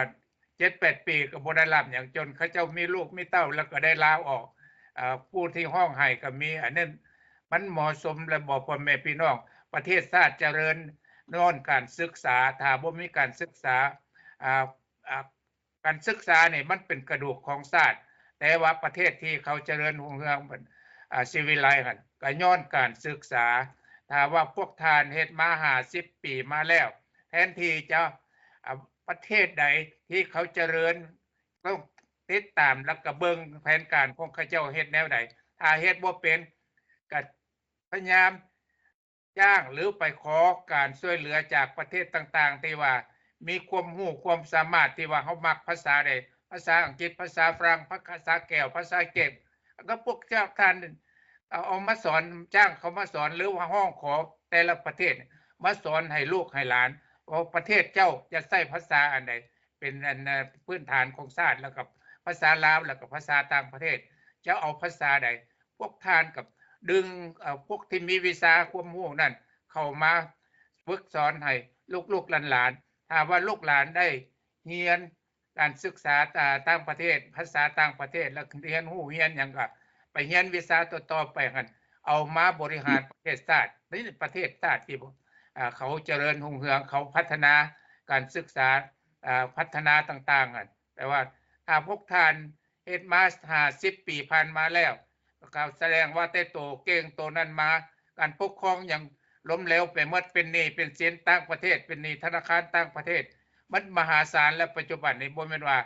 ເຈັດແປດປີກໍບໍ່ໄດ້ຮັບຫຍັງ ຈົນເຂົາເຈົ້າມີລູກມີເຕົ້າ ແລ້ວກໍໄດ້ລາອອກ ອາ ຜູ້ທີ່ຮ້ອງໄຫ້ກໍມີ ອັນນັ້ນມັນເໝາະສົມແລ້ວບໍ ພໍ່ແມ່ພີ່ນ້ອງ? ປະເທດຊາດຈະເລີນຍ້ອນການສຶກສາ ຖ້າບໍ່ມີການສຶກສາ ອາ ອາ ການສຶກສານີ້ມັນເປັນກະດູກຂອງຊາດ ແຕ່ວ່າປະເທດທີ່ເຂົາຈະເລີນຮຸ່ງເຮືອງ ອາ ຊີວິໄລຫັ້ນ ກໍຍ້ອນການສຶກສາ ຖ້າວ່າພວກທ່ານເຮັດມາຫ້າສິບປີມາແລ້ວ ແທນທີ່ຈະ ອາ ປະເທດໃດທີ່ເຂົາຈະເລີນ ຕ້ອງຕິດຕາມ ແລ້ວກໍເບິ່ງແຜນການຂອງເຂົາເຈົ້າເຮັດແນວໃດ ຖ້າເຮັດບໍ່ເປັນ ກໍພະຍາຍາມ ຈ້າງ ຫຼື ໄປຂໍການຊ່ວຍເຫຼືອຈາກປະເທດຕ່າງໆ ທີ່ວ່າມີຄວາມຮູ້ຄວາມສາມາດ ທີ່ວ່າເຮົາມັກພາສາໃດ ພາສາອັງກິດ ພາສາຝຣັ່ງ ພາສາແກວ ພາສາເຈັກ ກໍພວກເຈົ້າທ່ານເອົາ ເອົາມາສອນ ຈ້າງເຂົາມາສອນ ຫຼືວ່າຮ້ອງຂໍແຕ່ລະປະເທດມາສອນໃຫ້ລູກໃຫ້ຫຼານ ວ່າປະເທດເຈົ້າຈະໃຊ້ພາສາອັນໃດ ເປັນອັນ ອາ ພື້ນຖານຂອງຊາດ ແລ້ວກໍພາສາລາວ ແລ້ວກໍພາສາຕ່າງປະເທດ ຈະເອົາພາສາໃດ? ພວກທ່ານກໍດຶງ ເອີ ພວກທີ່ມີວິຊາຄວາມຮູ້ນັ້ນ ເຂົ້າມາຝຶກສອນໃຫ້ລູກໆຫຼານໆ ຖ້າວ່າລູກຫຼານໄດ້ຮຽນການສຶກສາ ອາ ຕ່າງປະເທດ ພາສາຕ່າງປະເທດ ແລ້ວຮຽນຮູ້ຮຽນຫຍັງ ກໍໄປຮຽນວິຊາຕໍ່ໆໄປຫັ້ນ ເອົາມາບໍລິຫານປະເທດຊາດ ນີ້ປະເທດຊາດທີ່ ອາ ເຂົາຈະເລີນຮຸ່ງເຮືອງ ເຂົາພັດທະນາການສຶກສາ ອາ ພັດທະນາຕ່າງໆຫັ້ນ ແຕ່ວ່າຖ້າພວກທ່ານເຮັດມາຫ້າສິບປີຜ່ານມາແລ້ວ ກໍສະແດງວ່າແຕ່ໂຕເກັ່ງໂຕນັ້ນມາ ານປົກຄອງຫຍັງລົ້ມເຫຼວໄປໝົດ, ເປັນໜີ້ເປັນສິນຕ່າງປະເທດ, ເປັນໜີ້ທະນາຄານຕ່າງປະເທດ ມັນມະຫາສານແລ້ວ. ປັດຈຸບັນນີ້ບໍ່ແມ່ນວ່າ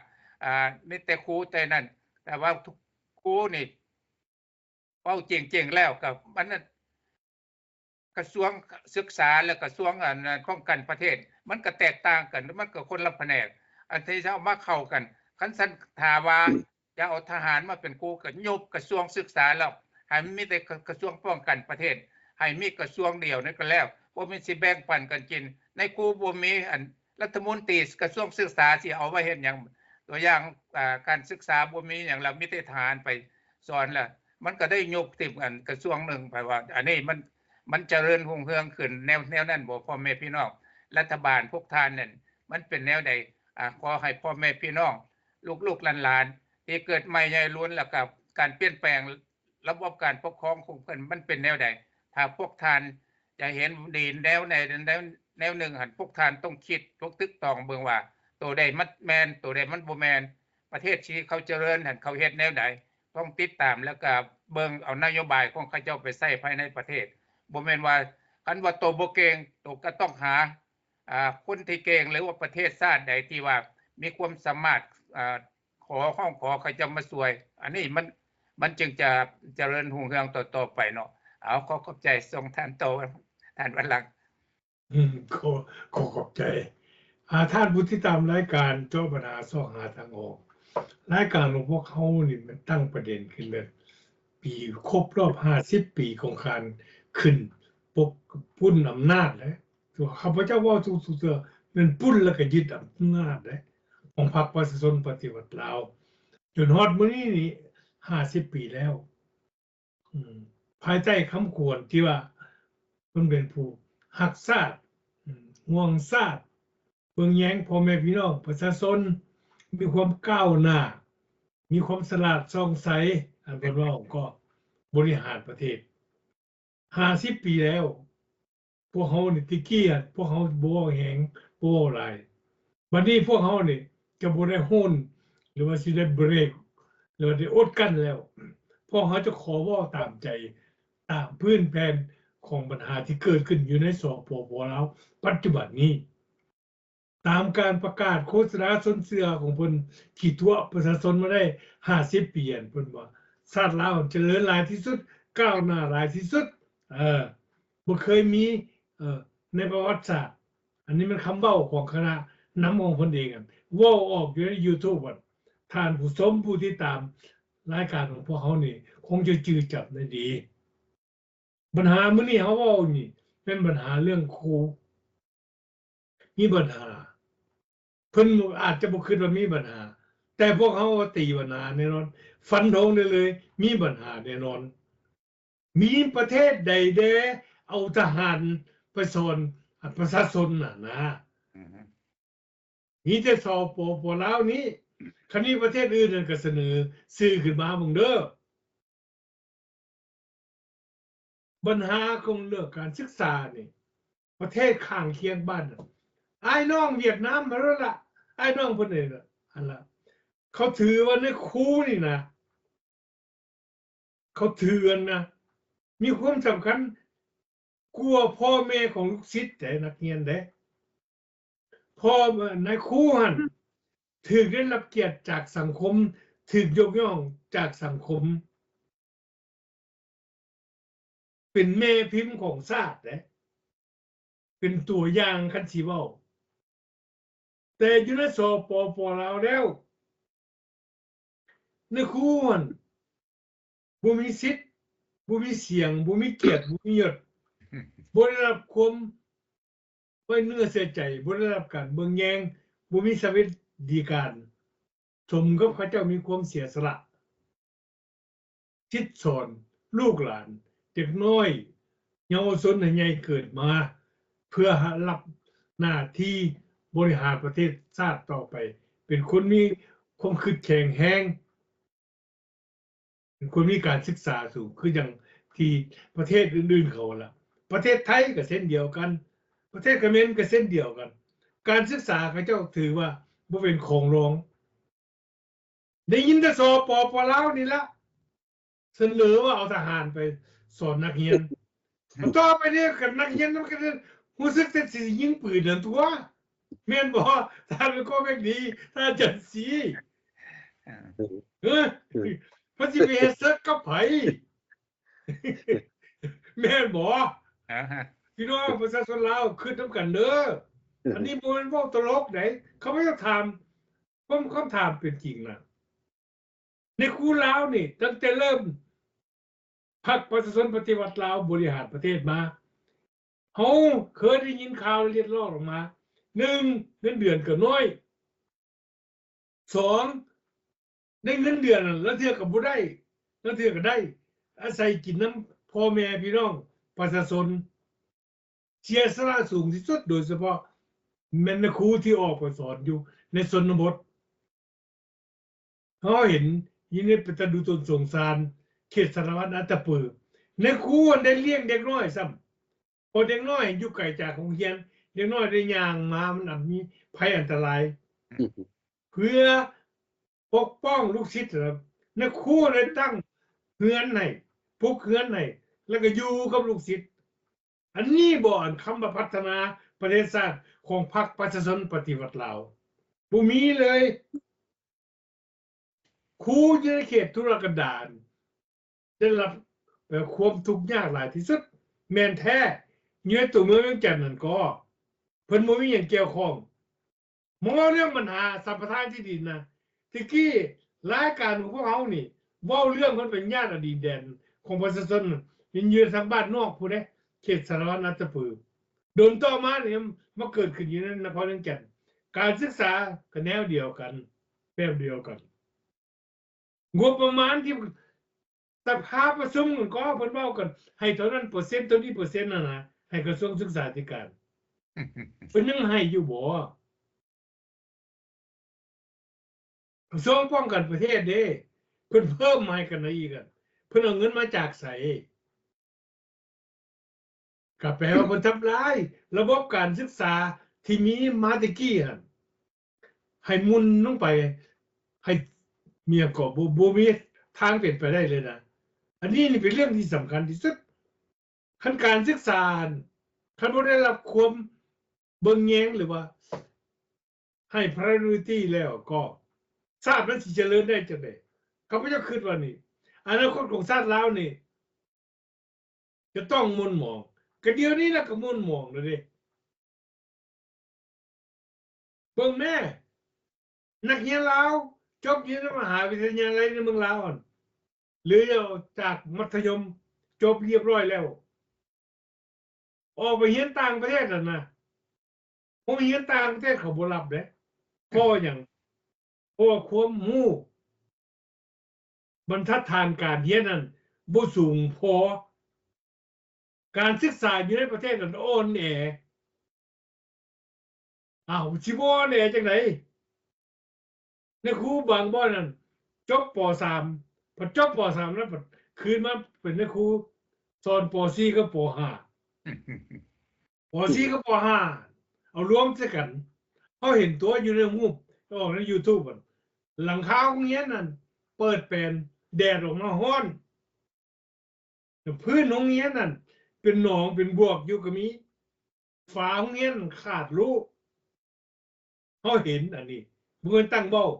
ອ່າ ມີແຕ່ຄູແຕ່ນັ້ນ, ແຕ່ວ່າຄູນີ້ ເວົ້າຈິງໆແລ້ວກໍ ອັນນັ້ນ ກະຊວງສຶກສາ ແລະ ກະຊວງ ອັນ ປ້ອງກັນປະເທດ ມັນກະແຕກຕ່າງກັນ, ມັນກະຄົນລະພະແນກ ອັນທີ່ຈະເອົາມາເຂົ້າກັນ. ຄັນຊັ້ນ ຖ້າວ່າ ຈະເອົາທະຫານມາເປັນຄູ ກະຍຸບກະຊວງສຶກສາແລ້ວ ໃຫ້ມັນມີແຕ່ກະ ກະຊວງປ້ອງກັນປະເທດ, ໃຫ້ມີກະຊວງດຽວນັ້ນກະແລ້ວ, ບໍ່ແມ່ນຊິແບ່ງປັນກັນກິນ. ໃນຄູບໍ່ມີ ອັນ ລັດຖະມົນຕີກະຊວງສຶກສາຊິເອົາໄວ້ເຮັດຫຍັງ? ຕົວຢ່າງ ອ່າ ການສຶກສາບໍ່ມີຫຍັງແລ້ວ ມີແຕ່ທະຫານໄປສອນແລ້ວ ມັນກະໄດ້ຍຸບຖິ້ມ ອັນ ກະຊວງໜຶ່ງໄປວ່າ ອັນນີ້ມັນ ມັນຈະເລີນຮຸ່ງເຮືອງຂຶ້ນແນວ ແນວນັ້ນບໍ່ ພໍ່ແມ່ພີ່ນ້ອງ? ລັດຖະບານພວກທ່ານນັ້ນມັນເປັນແນວໃດ? ອ່າ ຂໍໃຫ້ພໍ່ແມ່ພີ່ນ້ອງ ລູກໆຫຼານໆ ທີ່ເກີດໃໝ່ໃຫຍ່ລຸນ ແລ້ວກະການປ່ຽນແປງ ລະບອບການປົກຄອງຂອງເພິ່ນມັນເປັນແນວໃດ? ຖ້າພວກທ່ານຈະເຫັນດີແນວໃດແນວ ແນວໜຶ່ງຫັ້ນ ພວກທ່ານຕ້ອງຄິດ ຕ້ອງຕຶກຕອງເບິ່ງວ່າ ໂຕໃດມັນແມ່ນ ໂຕໃດມັນບໍ່ແມ່ນ. ປະເທດທີ່ເຂົາຈະເລີນຫັ້ນ ເຂົາເຮັດແນວໃດ? ຕ້ອງຕິດຕາມ ແລ້ວກະເບິ່ງເອົານະໂຍບາຍຂອງເຂົາເຈົ້າໄປໃຊ້ພາຍໃນປະເທດ. ບໍ່ແມ່ນວ່າ ຄັນວ່າໂຕບໍ່ເກັ່ງ ໂຕກະຕ້ອງຫາ ອ່າ ຄົນທີ່ເກັ່ງ ຫຼືວ່າປະເທດຊາດໃດທີ່ວ່າມີຄວາມສາມາດ ອ່າ ຂໍ ຮ້ອງຂໍເຂົາເຈົ້າມາຊ່ວຍ ອັນນີ້ມັນ ມັນຈຶ່ງຈະຈະເລີນຮຸ່ງເຮືອງຕໍ່ໆໄປເນາະ. ເອົາ ຂໍຂອບໃຈ ສົ່ງທ່ານຕໍ່ ທ່ານວັນລັງ. ອືມ ຂໍ ຂໍຂອບໃຈ ອາ ທ່ານຜູ້ຕິດຕາມລາຍການເຈາະບັນຫາຊອກຫາທາງອອກ. ລາຍການຂອງພວກເຮົານີ້ມັນຕັ້ງປະເດັນຂຶ້ນແບບ ປີ ຄົບຮອບຫ້າສິບປີຂອງການຂຶ້ນປົກ ປຸ້ນອຳນາດເດ້. ຄືວ່າຂ້າພະເຈົ້າເວົ້າທຸກໆເທື່ອ ແມ່ນປຸ້ນແລ້ວກໍຍຶດອຳນາດເດ້ ຂອງພັກປະຊາຊົນປະຕິວັດລາວ ຈົນຮອດມື້ນີ້ນີ້ຫ້າສິບປີແລ້ວ. ອືມ ພາຍໃຕ້ຄຳຂວັນທີ່ວ່າເພິ່ນເປັນຜູ້ຮັກຊາດ ອືມ ຫ່ວງຊາດ ເບິ່ງແຍງພໍ່ແມ່ພີ່ນ້ອງປະຊາຊົນ ມີຄວາມກ້າວໜ້າ ມີຄວາມສະຫຼາດຊ່ອງໃສ ອັນເພິ່ນເວົ້າກໍບໍລິຫານປະເທດ ຫ້າສິບປີແລ້ວ. ພວກເຮົານີ້ ແຕ່ກີ້ພວກເຮົາບໍ່ເວົ້າແຮງ ບໍ່ເວົ້າຫຼາຍ. ບັດນີ້ພວກເຮົານີ້ຈະບໍ່ໄດ້ໂຫນ ຫຼືວ່າຊິໄດ້ເບຣກ ຫຼືວ່າໄດ້ອົດກັ້ນແລ້ວ. ພວກເຮົາຈະຂໍເວົ້າຕາມໃຈ ຕາມພື້ນແຜ່ນຂອງບັນຫາທີ່ເກີດຂຶ້ນຢູ່ໃນ ສປປ ລາວ ປັດຈຸບັນນີ້. ຕາມການປະກາດໂຄສະນາຊົນເຊື່ອຂອງເພິ່ນ ທີ່ຕົວະປະຊາຊົນມາໄດ້ຫ້າສິບປີ ອັນເພິ່ນວ່າ ຊາດລາວຈະເລີນຫຼາຍທີ່ສຸດ ກ້າວໜ້າຫຼາຍທີ່ສຸດ ເອີ ບໍ່ເຄີຍມີ ເອີ ໃນປະຫວັດສາດ. ອັນນີ້ແມ່ນຄຳເວົ້າຂອງຄະນະນຳຂອງເພິ່ນເອງ ອັນເວົ້າອອກຢູ່ໃນຢູທູບ. ທ່ານຜູ້ຊົມ ຜູ້ຕິດຕາມລາຍການຂອງພວກເຮົານີ້ ຄົງຈະຈື່ຈຳໄດ້ດີ. ບັນຫາມື້ນີ້ເຮົາເວົ້ານີ້ແມ່ນບັນຫາເລື່ອງຄູ ມີບັນຫາ. ເພິ່ນອາດຈະບໍ່ຄິດວ່າມີບັນຫາ ແຕ່ພວກເຮົາວ່າຕີບັນຫາແນ່ນອນ, ຟັນທອງໄດ້ເລີຍ ມີບັນຫາແນ່ນອນ. ມີປະເທດໃດແດ່ເອົາທະຫານໄປສອນປະຊາຊົນນະນະ? ອືຮຶ ມີແຕ່ ສປປ ລາວນີ້. ຄັນມີປະເທດອື່ນນັ້ນກໍສະເໜີຊື່ຂຶ້ນມາເບິ່ງເດີ້. ບັນຫາຂອງເລື່ອງການສຶກສານີ້ ປະເທດຂ້າງຄຽງບ້ານນັ້ນ ອ້າຍນ້ອງຫວຽດນາມຫັ້ນລະ ອ້າຍນ້ອງເພິ່ນນີ້ລະ ຫັ້ນລະ ເຂົາຖືວ່າໃນຄູນີ້ນະ ເຂົາຖືອັນນະ ມີຄວາມສຳຄັນກວ່າພໍ່ແມ່ຂອງລູກສິດເດ້ ນັກຮຽນເດ້. ພໍ່ ນາຍຄູຫັ້ນຖືກໄດ້ຮັບກຽດຈາກສັງຄົມ ຖືກຍົກຍ້ອງຈາກສັງຄົມ ເປັນແມ່ພິມຂອງຊາດເດ້ ເປັນຕົວຢ່າງຄັນຊິເວົ້າ. ແຕ່ຢູ່ໃນ ສປປ ລາວ ແລ້ວ ນາຍຄູຫັ້ນບໍ່ມີສິດ ບໍ່ມີສຽງ ບໍ່ມີກຽດ ບໍ່ມີຍົດ ບໍ່ໄດ້ຮັບຄວາມໄວ້ເນື້ອເຊື່ອໃຈ ບໍ່ໄດ້ຮັບການເບິ່ງແຍງ ບໍ່ມີສະຫວັດດີການ ສົມກັບເຂົາເຈົ້າມີຄວາມເສຍສະຫຼະ ສິດສອນລູກຫຼານ ເດັກນ້ອຍ ເຍົາວະຊົນໃຫ້ໃຫຍ່ເກີດມາ ເພື່ອຮັບໜ້າທີ່ບໍລິຫານປະເທດຊາດຕໍ່ໄປ ເປັນຄົນມີຄວາມຄິດແຂງແຮງ ເປັນຄົນມີການສຶກສາສູງ ຄືຢ່າງທີ່ປະເທດອື່ນໆເຂົາລະ ປະເທດໄທກໍເຊັ່ນດຽວກັນ ປະເທດຂະເໝນກໍເຊັ່ນດຽວກັນ ການສຶກສາເຂົາເຈົ້າຖືວ່າບໍ່ເປັນຂອງລອງ. ໄດ້ຍິນແຕ່ ສປປ ລາວ ນີ້ລະ ສະເໜີວ່າເອົາທະຫານໄປສອນນັກຮຽນ ມັນຕໍ່ໄປນີ້ກັບນັກຮຽນນຳກັນ ຮູ້ສຶກແຕ່ຊິຍິງປືນນັ້ນຕົວະ ແມ່ນບໍ່ ທ່ານ ແມ່ນກໍແມ່ນດີ ທ່ານ ຈັນສີ? ເອີ ເອີ ເອີ ມັນຊິໄປເຮັດເສິກກັບໃຜ? ແມ່ນບໍ່? ອາຮະ ພີ່ນ້ອງປະຊາຊົນລາວ ຄິດນຳກັນເດີ. ອັນນີ້ບໍ່ແມ່ນເວົ້າຕະຫຼົກໃດ ເຂົາເຈົ້າຖາມ ຄວາມ ຄຳຖາມເປັນຈິງນະ ໃນຄູລາວນີ້ ຕັ້ງແຕ່ເລີ່ມພັກປະຊາຊົນປະຕິວັດລາວບໍລິຫານປະເທດມາ ເຮົາເຄີຍໄດ້ຍິນຂ່າວລຽດລອດອອກມາ ໜຶ່ງ ເງິນເດືອນກໍນ້ອຍ ສອງ ໄດ້ເງິນເດືອນນັ້ນ ລາງເທື່ອກໍບໍ່ໄດ້ ລາງເທື່ອກໍໄດ້ ອາໄສກິນນຳພໍ່ແມ່ພີ່ນ້ອງປະຊາຊົນ ເສຍສະຫຼະສູງທີ່ສຸດ ໂດຍສະເພາະແມ່ນຄູທີ່ອອກໄປສອນຢູ່ໃນຊົນນະບົດ. ເຮົາເຫັນຢູ່ໃນ ເປັນຕາດູຕົນສົງສານ ເຂດສາລະວັນ ອັດຕະປື ໃນຄູຫັ້ນໄດ້ລ້ຽງເດັກນ້ອຍຊ້ຳ ເພາະເດັກນ້ອຍຢູ່ໄກຈາກໂຮງຮຽນ ເດັກນ້ອຍໄດ້ຍ່າງມາ ມັນອາດມີໄພອັນຕະລາຍ ເພື່ອປົກປ້ອງລູກສິດ ໃນຄູໄດ້ຕັ້ງເຮືອນໃຫ້ ປຸກເຮືອນໃຫ້ ແລ້ວກໍຢູ່ກັບລູກສິດ. ອັນນີ້ບໍ່ ອັນຄຳວ່າພັດທະນາປະເທດຊາດຂອງພັກປະຊາຊົນປະຕິວັດລາວ ບໍ່ມີເລີຍ. ຄູຢູ່ໃນເຂດທຸລະກັນດານ ໄດ້ຮັບ ແບບ ຄວາມທຸກຍາກຫຼາຍທີ່ສຸດ ແມ່ນແທ້ ຢູ່ໃນຕົວເມືອງວຽງຈັນນັ້ນກໍ ເພິ່ນບໍ່ມີຫຍັງກ່ຽວຂ້ອງ. ມາເວົ້າເລື່ອງບັນຫາສຳປະທານທີ່ດິນນະ ແຕ່ກີ້ລາຍການຂອງພວກເຮົານີ້ ເວົ້າເລື່ອງຜົນປະໂຫຍດໃນດິນແດນຂອງປະຊາຊົນ ມັນຢູ່ທາງບ້ານນອກພຸ້ນເດ້ ເຂດສາລະວັນ ອັດຕະປື. ດົນຕໍ່ມານີ້ມາເກີດຂຶ້ນຢູ່ໃນນະຄອນວຽງຈັນ ການສຶກສາກໍແນວດຽວກັນ ແບບດຽວກັນ. ງົບປະມານທີ່ສະພາປະຊຸມກັນກໍເພິ່ນເວົ້າກັນ ໃຫ້ເທົ່ານັ້ນເປີເຊັນ ເທົ່ານີ້ເປີເຊັນຫັ້ນນະ ໃຫ້ກະຊວງສຶກສາທິການ ເພິ່ນຍັງໃຫ້ຢູ່ບໍ່? ກະຊວງປ້ອງກັນປະເທດເດ້ ເພິ່ນເພີ່ມໃຫ້ກັນອີກ ເພິ່ນເອົາເງິນມາຈາກໃສ? ກໍແປວ່າເພິ່ນທຳລາຍລະບົບການສຶກສາທີ່ມີມາແຕ່ກີ້ຫັ້ນ ໃຫ້ໝຸ່ນລົງໄປ ໃຫ້ ມີຫຍັງກໍບໍ່ ບໍ່ມີທາງເປັນໄປໄດ້ເລີຍນະ. ອັນນີ້ນີ້ເປັນເລື່ອງທີ່ສຳຄັນທີ່ສຸດ. ຄັນການສຶກສາ ຄັນບໍ່ໄດ້ຮັບຄວາມເບິ່ງແຍງ ຫຼືວ່າໃຫ້ priority ແລ້ວກໍ ຊາດມັນຊິຈະເລີນໄດ້ຈັ່ງໃດ? ຂ້າພະເຈົ້າຄິດວ່ານີ້ ອະນາຄົດຂອງຊາດລາວນີ້ ຈະຕ້ອງໝົນໝອງ ກະດຽວນີ້ລະກະໝົນໝອງແລ້ວເດ້. ເບິ່ງແມ້ ນັກຮຽນລາວຈົບຢູ່ໃນມະຫາວິທະຍາໄລໃນເມືອງລາວຫັ້ນ ຫຼືຈາກມັດທະຍົມຈົບລຽບຮ້ອຍແລ້ວ ອອກໄປຮຽນຕ່າງປະເທດຫັ້ນນະ ໂຮງຮຽນຕ່າງປະເທດເຂົາບໍ່ຮັບເດ້. ເພາະຫຍັງ? ເພາະວ່າຄວາມຮູ້ ບັນທັດຖານການຮຽນນັ້ນບໍ່ສູງພໍ ການສຶກສາຢູ່ໃນປະເທດນັ້ນອ່ອນແອ. ອ້າວ ຊິບໍ່ອ່ອນແອຈັ່ງໃດ? ນາຍຄູບາງບ່ອນນັ້ນຈົບ ປໍສາມ ພໍຈົບ ປໍສາມ ແລ້ວ ຄືນມາເປັນນາຍຄູສອນ ປໍສີ່ ກັບ ປໍຫ້າ ປໍສີ່ ກັບ ປໍຫ້າ ເອົາລວມໃສ່ກັນ. ເຮົາເຫັນຕົວຢູ່ໃນຮູບ ອອກໃນ YouTube ຫັ້ນ ຫຼັງຄາໂຮງຮຽນນັ້ນເປີດແປນ ແດດອອກມາຮ້ອນ ແລ້ວພື້ນໂຮງຮຽນນັ້ນເປັນໜອງເປັນບວກຢູ່ກໍມີ ຝາໂຮງຮຽນຂາດໂລະ. ເຮົາເຫັນອັນນີ້ ບໍ່ແມ່ນຕັ້ງເວົ້າ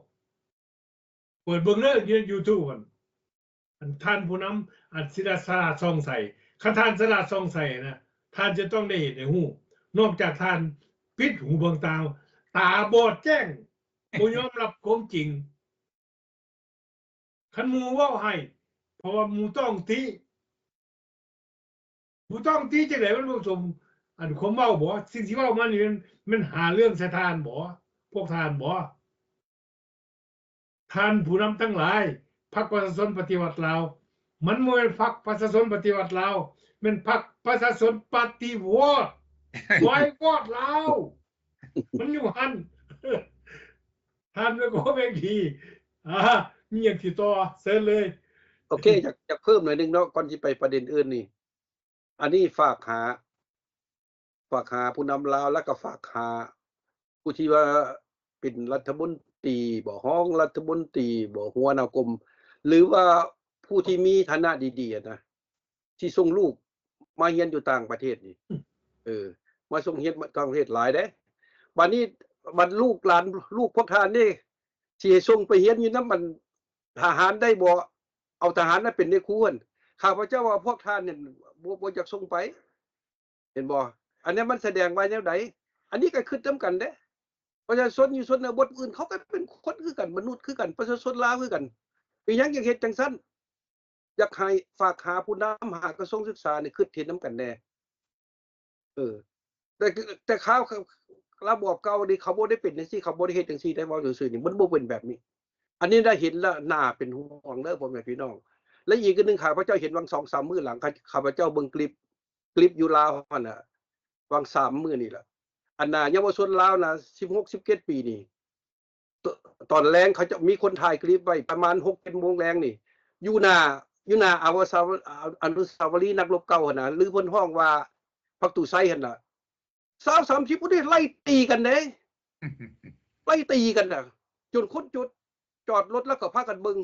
ເປີດເບິ່ງເດີຢູ່ YouTube ຫັ້ນ ອັນທ່ານຜູ້ນຳ ອັນສິລາ ສະຫຼາດສ່ອງໃສ ຄັນທ່ານສະຫຼາດສ່ອງໃສນະ ທ່ານຈະຕ້ອງໄດ້ເຫັນໄດ້ຮູ້ ນອກຈາກທ່ານປິດຫູບັງຕາ ຕາບອດແຈ້ງ ບໍ່ຍອມຮັບຄວາມຈິງ. ຄັນໝູ່ເວົ້າໃຫ້ ເພາະວ່າໝູ່ຕ້ອງຕິ ໝູ່ຕ້ອງຕິຈັ່ງໃດ? ມັນບໍ່ສົມອັນຄວາມເວົ້າບໍ? ສິ່ງທີ່ເວົ້າມານີ້ແມ່ນ ແມ່ນຫາເລື່ອງໃສ່ທ່ານບໍ? ພວກທ່ານບໍ? ທ່ານຜູ້ນຳທັງຫຼາຍ ພັກປະຊາຊົນປະຕິວັດລາວ ມັນບໍ່ແມ່ນພັກປະຊາຊົນປະຕິວັດລາວ ແມ່ນພັກປະຊາຊົນປະຕິວອດ ວອຍວອດລາວ ມັນຢູ່ຫັ້ນ. ທ່ານແມ່ນກໍແມ່ນດີ ອາ ມີຫຍັງຊິຕໍ່ ເຊີນເລີຍ. ໂອເຄ ຢາກ ຢາກເພີ່ມໜ້ອຍໜຶ່ງເນາະ ກ່ອນຊິໄປປະເດັນອື່ນນີ້ ອັນນີ້ຝາກຫາ ຝາກຫາຜູ້ນຳລາວ ແລ້ວກໍຝາກຫາຜູ້ທີ່ວ່າເປັນລັດຖະມົນຕີບໍ ຮອງລັດຖະມົນຕີບໍ ຫົວໜ້າກົມ ຫຼືວ່າຜູ້ທີ່ມີຖານະດີໆ ຫັ້ນນະ ທີ່ສົ່ງລູກ ມາຮຽນຢູ່ຕ່າງປະເທດນີ້ ເອີ ມາສົ່ງຮຽນຕ່າງປະເທດຫຼາຍເດ້. ບາດນີ້ ບັດລູກຫຼານ ລູກພວກທ່ານນີ້ ຊິໃຫ້ສົ່ງໄປຮຽນຢູ່ນຳອັນທະຫານໄດ້ບໍ່? ເອົາທະຫານມາເປັນນາຍຄູຫັ້ນ. ຂ້າພະເຈົ້າວ່າພວກທ່ານນັ້ນ ບໍ່ ບໍ່ຢາກສົ່ງໄປ. ເຫັນບໍ່? ອັນນີ້ມັນສະແດງວ່າແນວໃດ? ອັນນີ້ກໍຄິດນຳກັນເດ້. ປະຊາຊົນຢູ່ຊົນນະບົດອື່ນ ເຂົາກໍເປັນຄົນຄືກັນ, ມະນຸດຄືກັນ, ປະຊາຊົນລາວຄືກັນ. ເປັນຫຍັງຈັ່ງເຮັດຈັ່ງຊັ້ນ? ຢາກໃຫ້ຝາກຫາຜູ້ນຳ, ຫາກະຊວງສຶກສານີ້ ຄິດເຫັນນຳກັນແດ່. ເອີ ແຕ່ ແຕ່ຄາວ ລະບອບເກົ່ານີ້ ເຂົາບໍ່ໄດ້ເປັນຈັ່ງຊີ້, ເຂົາບໍ່ໄດ້ເຮັດຈັ່ງຊີ້ໄດ໋, ເວົ້າຊື່ໆນີ້ ມັນບໍ່ເປັນແບບນີ້. ອັນນີ້ໄດ້ເຫັນແລ້ວໜ້າເປັນຫ່ວງເດີ ພໍ່ແມ່ພີ່ນ້ອງ. ແລະ ອີກອັນໜຶ່ງ ຂ້າພະເຈົ້າເຫັນຫວ່າງສອງສາມມື້ຫຼັງ ຂ້າ ຂ້າພະເຈົ້າເບິ່ງຄລິບ ຄລິບຢູ່ລາວຫັ້ນນະ ຫວ່າງສາມມື້ນີ້ລະ ອັນນາ ເຍົາວະຊົນລາວນະ ສິບຫົກ ສິບເຈັດປີນີ້ ຕ- ຕອນແລງເຂົາເຈົ້າມີຄົນຖ່າຍຄລິບໄວ້ ປະມານຫົກເຈັດໂມງແລງນີ້ ຢູ່ໜ້າ ຢູ່ໜ້າອາວະສາວ- ອາ- ອະນຸສາວະລີນັກລົບເກົ່າຫັ້ນນະ ຫຼືເພິ່ນຮ້ອງວ່າພັກຕູ້ໄຊຫັ້ນນະ ຊາວສາມສິບຜູ້ນີ້ໄລ່ຕີກັນເດ້ ໄລ່ຕີກັນນະ ຈົນຄົນຈຸດ ຈອດລົດແລ້ວກໍພາກັນເບິ່ງ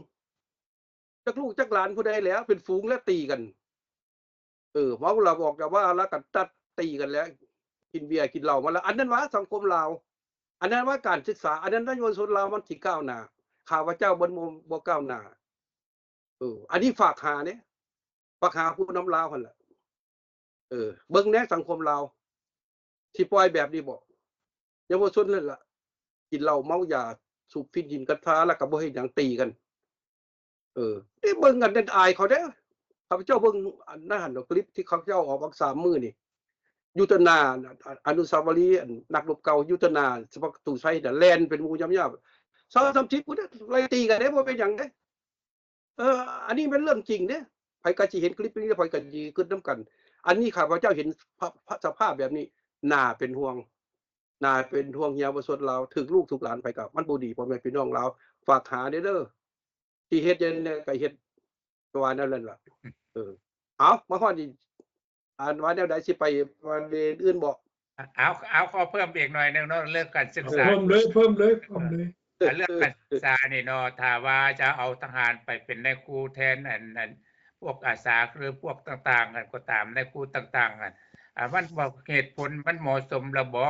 ຈັກລູກຈັກຫຼານຜູ້ໃດແຫຼະ ເປັນຝູງແລ້ວຕີກັນ. ເອີ ເມົາແລ້ວອອກຈາກວ່າແລ້ວກໍຕັດຕີກັນແຫຼະ ກິນເບຍກິນເຫຼົ້າມາແລ້ວ. ອັນນັ້ນວ່າສັງຄົມລາວ ອັນນັ້ນວ່າການສຶກສາ ອັນນັ້ນນະ ເຍົາວະຊົນລາວມັນຊິກ້າວໜ້າ. ຂ້າພະເຈົ້າບໍ່ ບໍ່ ບໍ່ກ້າວໜ້າ. ເອີ ອັນນີ້ຝາກຫາເດ້ ຝາກຫາຜູ້ນຳລາວຫັ້ນແຫຼະ. ເອີ ເບິ່ງແດ່ສັງຄົມລາວ ຊິປ່ອຍແບບນີ້ບໍ? ເຍົາວະຊົນນັ້ນລະ ກິນເຫຼົ້າເມົາຢາ ສູບຝິ່ນກິນກັນຊາ ແລ້ວກໍບໍ່ເຮັດຫຍັງ ຕີກັນ. ເອີ ໄດ້ເບິ່ງອັນນັ້ນອາຍເຂົາເດ້. ຂ້າພະເຈົ້າເບິ່ງອັນນັ້ນຫັ້ນດອກ ຄລິບທີ່ເຂົາເຈົ້າອອກຫວ່າງສາມມື້ນີ້ ຢູ່ຕໍ່ໜ້າອະ- ອະນຸສາວະລີ ອັນ ນັກລົບເກົ່າ ຢູ່ຕໍ່ໜ້າປະຕູໄຊນະ ແລ່ນເປັນໝູ່ຍຳໆ ຊາວສາມສິບຜູ້ໃດໄລ່ຕີກັນເດ້ ບໍ່ເປັນຫຍັງເດ້. ເອີ ອັນນີ້ແມ່ນເລື່ອງຈິງເດ້ ໃຜກໍຊິເຫັນຄລິບນີ້ ໃຜກໍຊິຄິດນຳກັນ. ອັນນີ້ຂ້າພະເຈົ້າເຫັນສະພາບແບບນີ້ ໜ້າເປັນຫ່ວງ ໜ້າເປັນຫ່ວງເຍົາວະຊົນລາວ ຖືກລູກຖືກຫຼານໄປກໍມັນບໍ່ດີ. ພໍ່ແມ່ພີ່ນ້ອງລາວ ຝາກຫາແດ່ເດີ ຊິເຮັດຈັ່ງໃດກໍເຮັດ ວ່າແນວນັ້ນລະ. ເອີ ເອົາ ມາຮອດນີ້ ອ່ານວ່າແນວໃດ ຊິໄປປະເດັນອື່ນບໍ່? ເອົາ ເອົາ ຂໍເພີ່ມອີກໜ້ອຍໜຶ່ງເນາະ ເລື່ອງການສຶກສາ. ເອີ ເພີ່ມເລີຍ ເພີ່ມເລີຍ ເພີ່ມເລີຍ. ເອີ ເລື່ອງການສຶກສານີ້ເນາະ ຖ້າວ່າຈະເອົາທະຫານໄປເປັນນາຍຄູແທນ ອັນ ອັນ ພວກອາສາ ຫຼື ພວກຕ່າງໆ ອັນ ກໍຕາມ ນາຍຄູຕ່າງໆ ອັນ ອາ ມັນບໍ່ ເຫດຜົນມັນເໝາະສົມລະບໍ?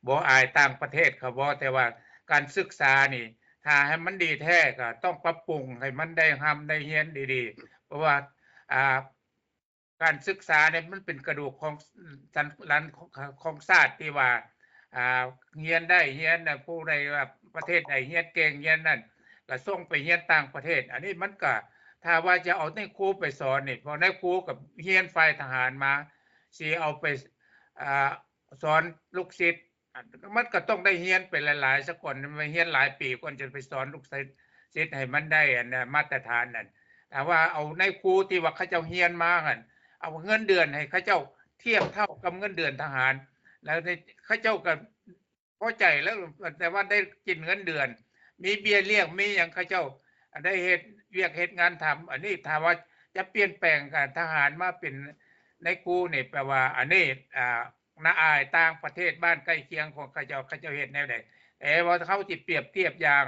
ບໍ່ອາຍຕ່າງປະເທດເຂົາບໍ? ແຕ່ວ່າການສຶກສານີ້ ຖ້າໃຫ້ມັນດີແທ້ ກໍຕ້ອງປັບປຸງໃຫ້ມັນໄດ້ຮ່ຳໄດ້ຮຽນດີໆ ເພາະວ່າ ອ່າ ການສຶກສານີ້ມັນເປັນກະດູກຂອງສັນຫຼັງຂອງຊາດ ທີ່ວ່າ ອ່າ ຮຽນໄດ້ ຮຽນ ຜູ້ໃດວ່າປະເທດໃດຮຽນເກັ່ງ ຮຽນນັ້ນ ກໍສົ່ງໄປຮຽນຕ່າງປະເທດ. ອັນນີ້ມັນກໍ ຖ້າວ່າຈະເອົານາຍຄູໄປສອນນີ້ ເພາະນາຍຄູກໍຮຽນຝ່າຍທະຫານມາ ຊິເອົາໄປ ອ່າ ສອນລູກສິດ ມັນກໍຕ້ອງໄດ້ຮຽນໄປຫຼາຍໆ ຊະກ່ອນ ໄປຮຽນຫຼາຍປີກ່ອນຈະໄປສອນລູກສິດໃຫ້ມັນໄດ້ ອັນ ມາດຕະຖານນັ້ນ. ຖ້າວ່າເອົານາຍຄູທີ່ວ່າເຂົາເຈົ້າຮຽນມາຫັ້ນ ເອົາເງິນເດືອນໃຫ້ເຂົາເຈົ້າທຽບເທົ່າກັບເງິນເດືອນທະຫານ ແລ້ວເຂົາເຈົ້າກໍພໍໃຈແລ້ວ ແຕ່ວ່າໄດ້ກິນເງິນເດືອນ ມີເບ້ຍລ້ຽງ ມີຫຍັງ ເຂົາເຈົ້າໄດ້ເຮັດວຽກເຮັດງານທຳ. ອັນນີ້ຖ້າວ່າຈະປ່ຽນແປງການທະຫານມາເປັນນາຍຄູນີ້ ແປວ່າອັນນີ້ ອ່າ ໜ້າອາຍຕ່າງປະເທດບ້ານໃກ້ຄຽງຂອງເຂົາເຈົ້າ ເຂົາເຈົ້າເຮັດແນວໃດ? ແຕ່ວ່າເຮົາຊິປຽບທຽບຢ່າງ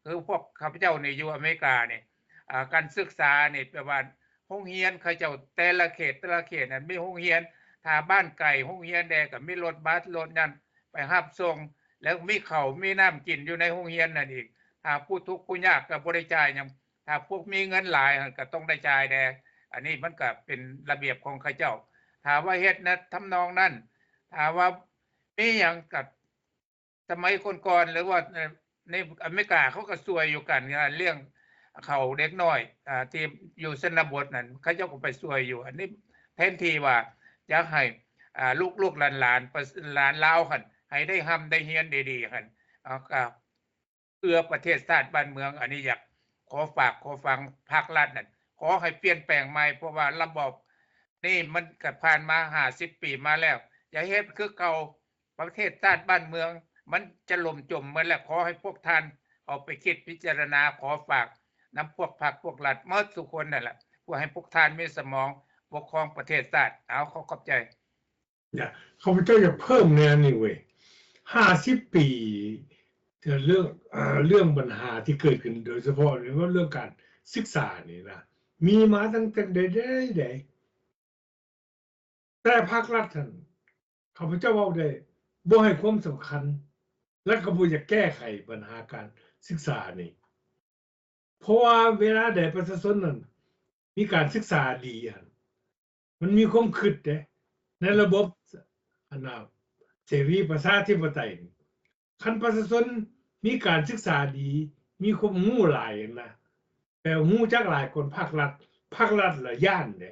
ຄືພວກຂ້າພະເຈົ້ານີ້ຢູ່ອາເມລິການີ້ ອ່າ ການສຶກສານີ້ ແປວ່າໂຮງຮຽນເຂົາເຈົ້າແຕ່ລະເຂດ ແຕ່ລະເຂດນັ້ນມີໂຮງຮຽນ ຖ້າບ້ານໄກໂຮງຮຽນແດ່ກໍມີລົດບັສລົດຫຍັງໄປຮັບສົ່ງ ແລ້ວມີເຂົ້າມີນ້ຳກິນຢູ່ໃນໂຮງຮຽນນັ້ນອີກ. ຖ້າຜູ້ທຸກຜູ້ຍາກກໍບໍ່ໄດ້ຈ່າຍຫຍັງ ຖ້າພວກມີເງິນຫຼາຍຫັ້ນກໍຕ້ອງໄດ້ຈ່າຍແດ່. ອັນນີ້ມັນກໍເປັນລະບຽບຂອງເຂົາເຈົ້າ. ຖ້າວ່າເຮັດໃນທຳນອງນັ້ນ ຖ້າວ່າມີຫຍັງກໍ ສະໄໝກ່ອນໆ ຫຼືວ່າໃນອາເມລິກາເຂົາກໍຊ່ວຍຢູ່ ການລ້ຽງເຂົ້າເດັກນ້ອຍ ອ່າ ທີ່ຢູ່ຊົນນະບົດນັ້ນ ເຂົາເຈົ້າກໍໄປຊ່ວຍຢູ່. ອັນນີ້ແທນທີ່ວ່າຈະໃຫ້ ອ່າ ລູກໆຫຼານໆ ຫຼານລາວຫັ້ນ ໃຫ້ໄດ້ຮ່ຳໄດ້ຮຽນດີໆຫັ້ນ ເອົາ ກໍ ເພື່ອປະເທດຊາດບ້ານເມືອງ. ອັນນີ້ຢາກຂໍຝາກຂໍຝັງພາກລັດນັ້ນ ຂໍໃຫ້ປ່ຽນແປງໃໝ່ ເພາະວ່າລະບອບນີ້ມັນກໍຜ່ານມາຫ້າສິບປີມາແລ້ວ ຢ່າເຮັດຄືເກົ່າ ປະເທດຊາດບ້ານເມືອງມັນຈະລົ້ມຈົມໝົດແລ້ວ. ຂໍໃຫ້ພວກທ່ານເອົາໄປຄິດພິຈາລະນາ ຂໍຝາກນຳພວກພັກພວກລັດໝົດທຸກຄົນນັ້ນແຫຼະ ເພື່ອໃຫ້ພວກທ່ານມີສະໝອງປົກຄອງປະເທດຊາດ. ເອົາ ຂໍຂອບໃຈ. ນະ ຂ້າພະເຈົ້າຢາກເພີ່ມແນວນີ້ເວີຍ ຫ້າສິບປີ ເລື່ອງ ເອີ ເລື່ອງບັນຫາທີ່ເກີດຂຶ້ນ ໂດຍສະເພາະເລື່ອງການສຶກສານີ້ນະ ມີມາຕັ້ງແຕ່ໃດໆ ໃດ ແຕ່ພາກລັດຫັ້ນ ຂ້າພະເຈົ້າເວົ້າໄດ້ ບໍ່ໃຫ້ຄວາມສຳຄັນ ແລະ ກໍບໍ່ຢາກແກ້ໄຂບັນຫາການສຶກສານີ້ ເພາະວ່າເວລາໃດປະຊາຊົນນັ້ນມີການສຶກສາດີຫັ້ນ ມັນມີຄວາມຄິດເດ້ ໃນລະບົບ ອັນນ່າ ເສລີປະຊາທິປະໄຕນີ້ ຄັນປະຊາຊົນມີການສຶກສາດີ ມີຄວາມຮູ້ຫຼາຍຫັ້ນນະ ແປວ່າຮູ້ຈັກຫຼາຍກ່ອນພາກລັດ ພາກລັດລະຢ້ານເດ້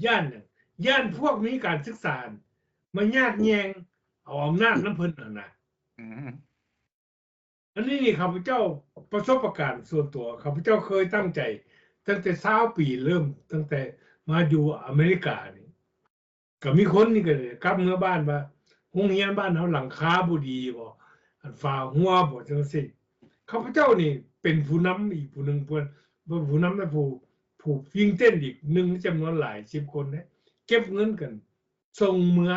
ຢ້ານຫຍັງ? ຢ້ານພວກມີການສຶກສາມາຍາດແຍ່ງເອົາອຳນາດນຳເພິ່ນຫັ້ນນະ. ອືມ ອັນນີ້ນີ້ ຂ້າພະເຈົ້າ ປະສົບປະການສ່ວນຕົວ ຂ້າພະເຈົ້າເຄີຍຕັ້ງໃຈຕັ້ງແຕ່ຊາວປີ ເລີ່ມຕັ້ງແຕ່ມາຢູ່ອາເມລິການີ້ ກໍມີຄົນນີ້ກໍກັບເມືອບ້ານວ່າ ໂຮງຮຽນບ້ານເຮົາຫຼັງຄາບໍ່ດີບໍ່ ອັນຝາຮົ່ວບໍ່ ຈັ່ງຊີ້. ຂ້າພະເຈົ້ານີ້ເປັນຜູ້ນຳອີກຜູ້ໜຶ່ງ ເພິ່ນ ບໍ່ ຜູ້ນຳນະ ຜູ້ ຜູ້ວິງເຕັ້ນອີກໜຶ່ງໃນຈຳນວນຫຼາຍສິບຄົນເດ້ ເກັບເງິນກັນ ສົ່ງເມືອ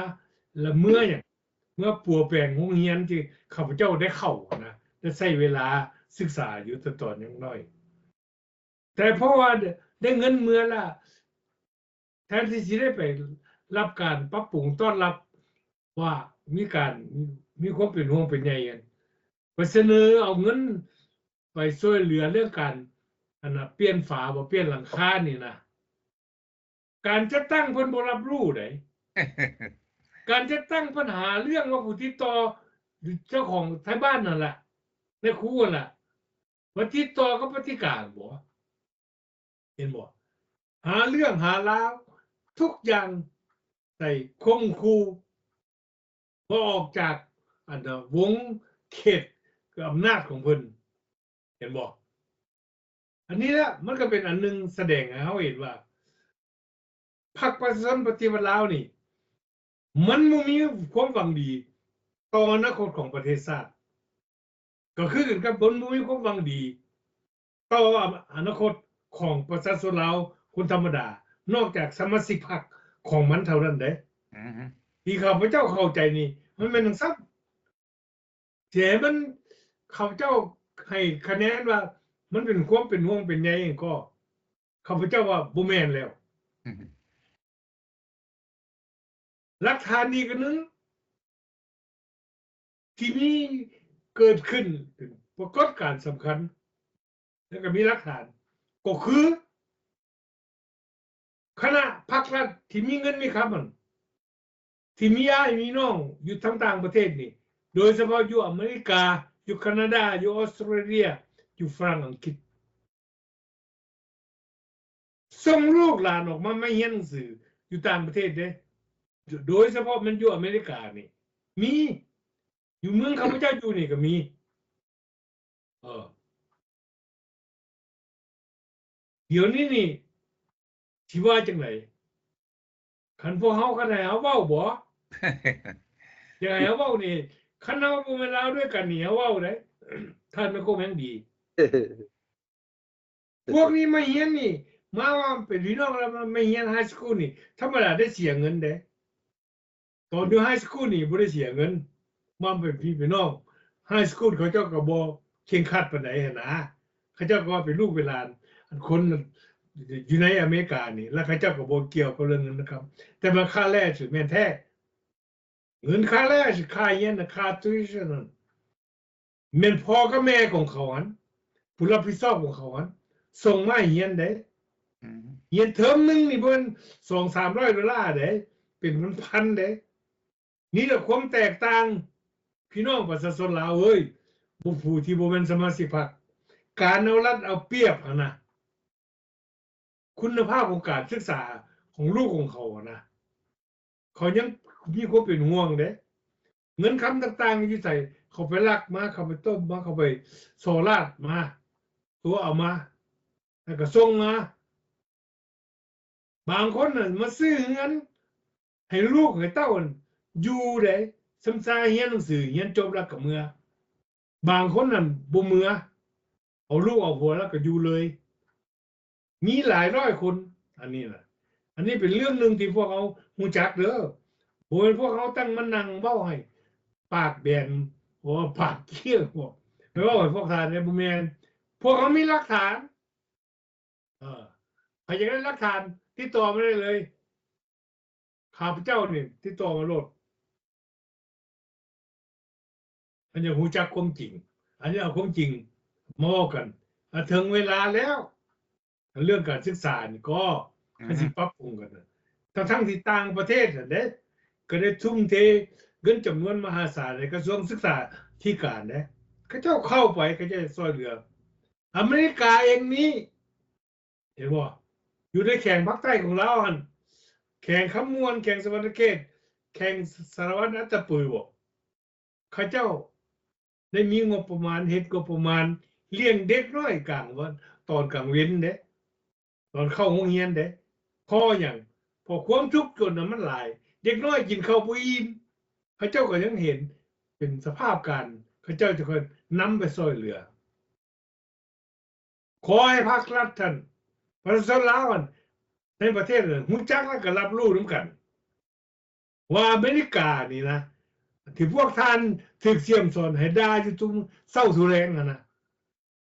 ລະເມືອຫຍັງ ເມືອປົວແປງໂຮງຮຽນທີ່ຂ້າພະເຈົ້າໄດ້ເຂົ້ານະ ໄດ້ໃຊ້ເວລາສຶກສາຢູ່ແຕ່ຕອນຍັງນ້ອຍ. ແຕ່ເພາະວ່າໄດ້ເງິນເມືອລະ ແທນທີ່ຊິໄດ້ໄປຮັບການປັບປຸງຕ້ອນຮັບ ວ່າມີການ ມີຄວາມເປັນຫ່ວງເປັນໃຍ ໄປສະເໜີເອົາເງິນໄປຊ່ວຍເຫຼືອເລື່ອງການ ອັນນ່າ ປ່ຽນຝາບໍ່ ປ່ຽນຫຼັງຄານີ້ນະ. ການຈັດຕັ້ງເພິ່ນບໍ່ຮັບຮູ້ໃດ ການຈັດຕັ້ງເພິ່ນຫາເລື່ອງວ່າຜູ້ຕິດຕໍ່ ເຈົ້າຂອງໄທບ້ານນັ້ນລະ ນາຍຄູຫັ້ນລະ ວ່າຕິດຕໍ່ກັບປະຕິການບໍ່ ເຫັນບໍ່? ຫາເລື່ອງຫາລາວ ທຸກຢ່າງໃສ່ຂົ່ມຂູ່ ບໍ່ອອກຈາກ ອັນນ່າ ວົງເຂດອຳນາດຂອງເພິ່ນ ເຫັນບໍ່? ອັນນີ້ລະ ມັນກໍເປັນອັນໜຶ່ງສະແດງໃຫ້ເຮົາເຫັນວ່າ ພັກປະຊາຊົນປະຕິວັດລາວນີ້ ມັນບໍ່ມີຄວາມຫວັງດີຕໍ່ອະນາຄົດຂອງປະເທດຊາດ ກໍຄືກັນກັບມັນບໍ່ມີຄວາມຫວັງດີຕໍ່ອະນາຄົດຂອງປະຊາຊົນລາວຄົນທຳມະດາ ນອກຈາກສະມາຊິກພັກຂອງມັນເທົ່ານັ້ນເດ້. ອືມ ທີ່ຂ້າພະເຈົ້າເຂົ້າໃຈນີ້ ມັນແມ່ນຈັ່ງຊັ້ນ. ຊິໃຫ້ມັນ ເຂົາເຈົ້າໃຫ້ຄະແນນວ່າມັນເປັນຄວາມເປັນຫ່ວງເປັນໃຍຫຍັງກໍ ຂ້າພະເຈົ້າວ່າບໍ່ແມ່ນແລ້ວ. ຫຼັກຖານອີກອັນໜຶ່ງທີ່ມີເກີດຂຶ້ນ ເປັນປາກົດການສຳຄັນ ແລ້ວກໍມີຫຼັກຖານ ກໍຄື ຄະນະພັກລັດທີ່ມີເງິນມີຄຳຫັ້ນ ທີ່ມີອ້າຍມີນ້ອງຢູ່ທາງຕ່າງປະເທດນີ້ ໂດຍສະເພາະຢູ່ອາເມລິກາ ຢູ່ການາດາ ຢູ່ອອສເຕຣເລຍ ຢູ່ຝຣັ່ງ ອັງກິດ ສົ່ງລູກຫຼານອອກມາ ມາຮຽນໜັງສືຢູ່ຕ່າງປະເທດເດ້ ໂດຍສະເພາະແມ່ນຢູ່ອາເມລິການີ້ ມີ ຢູ່ເມືອງຂ້າພະເຈົ້າຢູ່ນີ້ກໍມີ. ເອີ ດຽວນີ້ນີ້ ຊິວ່າຈັ່ງໃດ? ຄັນພວກເຮົາ ຄັນໃຫ້ເຮົາເວົ້າບໍ? ຢາກໃຫ້ເຮົາເວົ້ານີ້ ຄັນເຮົາບໍ່ແມ່ນລາວດ້ວຍກັນນີ້ ເຮົາເວົ້າໄດ້ ທ່ານແມ່ໂກແມ່ນດີ. ພວກນີ້ມາຮຽນນີ້ ມາວ່າເປັນພີ່ນ້ອງລາວ ມາຮຽນໄຮສະກູນນີ້ ທຳມະດາໄດ້ເສຍເງິນເດ້. ຕອນຢູ່ໄຮສະກູນນີ້ບໍ່ໄດ້ເສຍເງິນ ມາເປັນພີ່ເປັນນ້ອງ. ໄຮສະກູນເຂົາເຈົ້າກໍບໍ່ເຄັ່ງຄັດປານໃດຫັ້ນນະ ເຂົາເຈົ້າກໍວ່າເປັນລູກເປັນຫຼານ ອັນຄົນຢູ່ໃນອາເມລິການີ້ ແລ້ວເຂົາເຈົ້າກໍບໍ່ກ່ຽວກັບເລື່ອງເງິນນຳຄຳ. ແຕ່ວ່າຄ່າແລກຊິແມ່ນແທ້ ເງິນຄ່າແລກ ຄ່າຮຽນນະ ຄ່າ tuition ນັ້ນ ແມ່ນພໍ່ກັບແມ່ຂອງເຂົາຫັ້ນ ຜູ້ຮັບຜິດຊອບຂອງເຂົາຫັ້ນ ສົ່ງມາໃຫ້ຮຽນເດ້. ອືມ ຮຽນເທີມໜຶ່ງນີ້ບໍ່ແມ່ນສອງສາມຮ້ອຍໂດລາເດ້ ເປັນພັນໆເດ້. ນີ້ແຫຼະຄວາມແຕກຕ່າງ ພີ່ນ້ອງປະຊາຊົນລາວເອີຍ ຜູ້ທີ່ບໍ່ແມ່ນສະມາຊິກພັກ ການເອົາລັດເອົາປຽບຫັ້ນນະ. ຄຸນນະພາບຂອງການສຶກສາຂອງລູກຂອງເຂົາຫັ້ນນະ ເຂົາຍັງມີຄວາມເປັນຫ່ວງເດ້. ເງິນຄຳຕ່າງໆຢູ່ໃສ ເຂົາໄປລັກມາ ເຂົາໄປຕົ້ມມາ ເຂົາໄປສໍ້ລາດມາ ຕົວະເອົາມາ ແລ້ວກໍສົ່ງມາ. ບາງຄົນນັ້ນມາຊື້ເຮືອນໃຫ້ລູກໃຫ້ເຕົ້າຫັ້ນຢູ່ເດ້ ຊຳຊາຮຽນໜັງສື ຮຽນຈົບແລ້ວກໍເມືອ. ບາງຄົນນັ້ນບໍ່ເມືອ ເອົາລູກເອົາຜົວແລ້ວກໍຢູ່ເລີຍ. ມີຫຼາຍຮ້ອຍຄົນ ອັນນີ້ນະ ອັນນີ້ເປັນເລື່ອງໜຶ່ງທີ່ພວກເຮົາຮູ້ຈັກເດີ. ບໍ່ແມ່ນພວກເຮົາຕັ້ງມານັ່ງເວົ້າໃຫ້ປາກແບນ ບໍ່ປາກກ້ຽງ ບໍ່ ໄປເວົ້າໃຫ້ພວກທ່ານເດ້ ບໍ່ແມ່ນ. ພວກເຮົາມີຫຼັກຖານ. ເອີ ໃຜຢາກໄດ້ຫຼັກຖານ ຕິດຕໍ່ມາໄດ້ເລີຍ. ຂ້າພະເຈົ້ານີ້ຕິດຕໍ່ມາໂລດ. ອັນຢາກຮູ້ຈັກຄວາມຈິງ ອັນນີ້ເອົາຄວາມຈິງມາເວົ້າກັນ. ອາ ເຖິງເວລາແລ້ວ ເລື່ອງການສຶກສານີ້ກໍ ອືມ ມັນຊິປັບປຸງກັນນະ ທັງໆທີ່ຕ່າງປະເທດຫັ້ນເດ້ ກໍໄດ້ທຸ່ມເທເງິນຈຳນວນມະຫາສານໃຫ້ກະຊວງສຶກສາທິການເດ້ ເຂົາເຈົ້າເຂົ້າໄປ ເຂົາເຈົ້າຊ່ອຍເຫຼືອ. ອາເມລິກາເອງນີ້ ເຫັນບໍ່? ຢູ່ໃນແຂວງພາກໃຕ້ຂອງລາວຫັ້ນ ແຂວງຄຳມ່ວນ ແຂວງສະຫວັນນະເຂດ ແຂວງສາລະວັນ ອັດຕະປືບໍ ເຂົາເຈົ້າໄດ້ມີງົບປະມານ ເຮັດງົບປະມານລ້ຽງເດັກນ້ອຍກາງວັນ ຕອນກາງເວັນເດ້ ຕອນເຂົ້າໂຮງຮຽນເດ້. ເພາະຫຍັງ? ເພາະຄວາມທຸກຈົນນະມັນຫຼາຍ ເດັກນ້ອຍກິນເຂົ້າບໍ່ອີ່ມ ເຂົາເຈົ້າກໍຍັງເຫັນເປັນສະພາບການ ເຂົາເຈົ້າຈະຄ່ອຍນຳໄປຊ່ອຍເຫຼືອ. ຂໍໃຫ້ພາກລັດຫັ້ນ ປະຊາຊົນລາວຫັ້ນ ໃນປະເທດຫັ້ນ ຮູ້ຈັກແລ້ວກໍຮັບຮູ້ນຳກັນ ວ່າອາເມລິການີ້ນະ ທີ່ພວກທ່ານຖືກສ້ຽມສອນໃຫ້ດ່າຢູ່ທຸກເຊົ້າທຸກແລງຫັ້ນນະ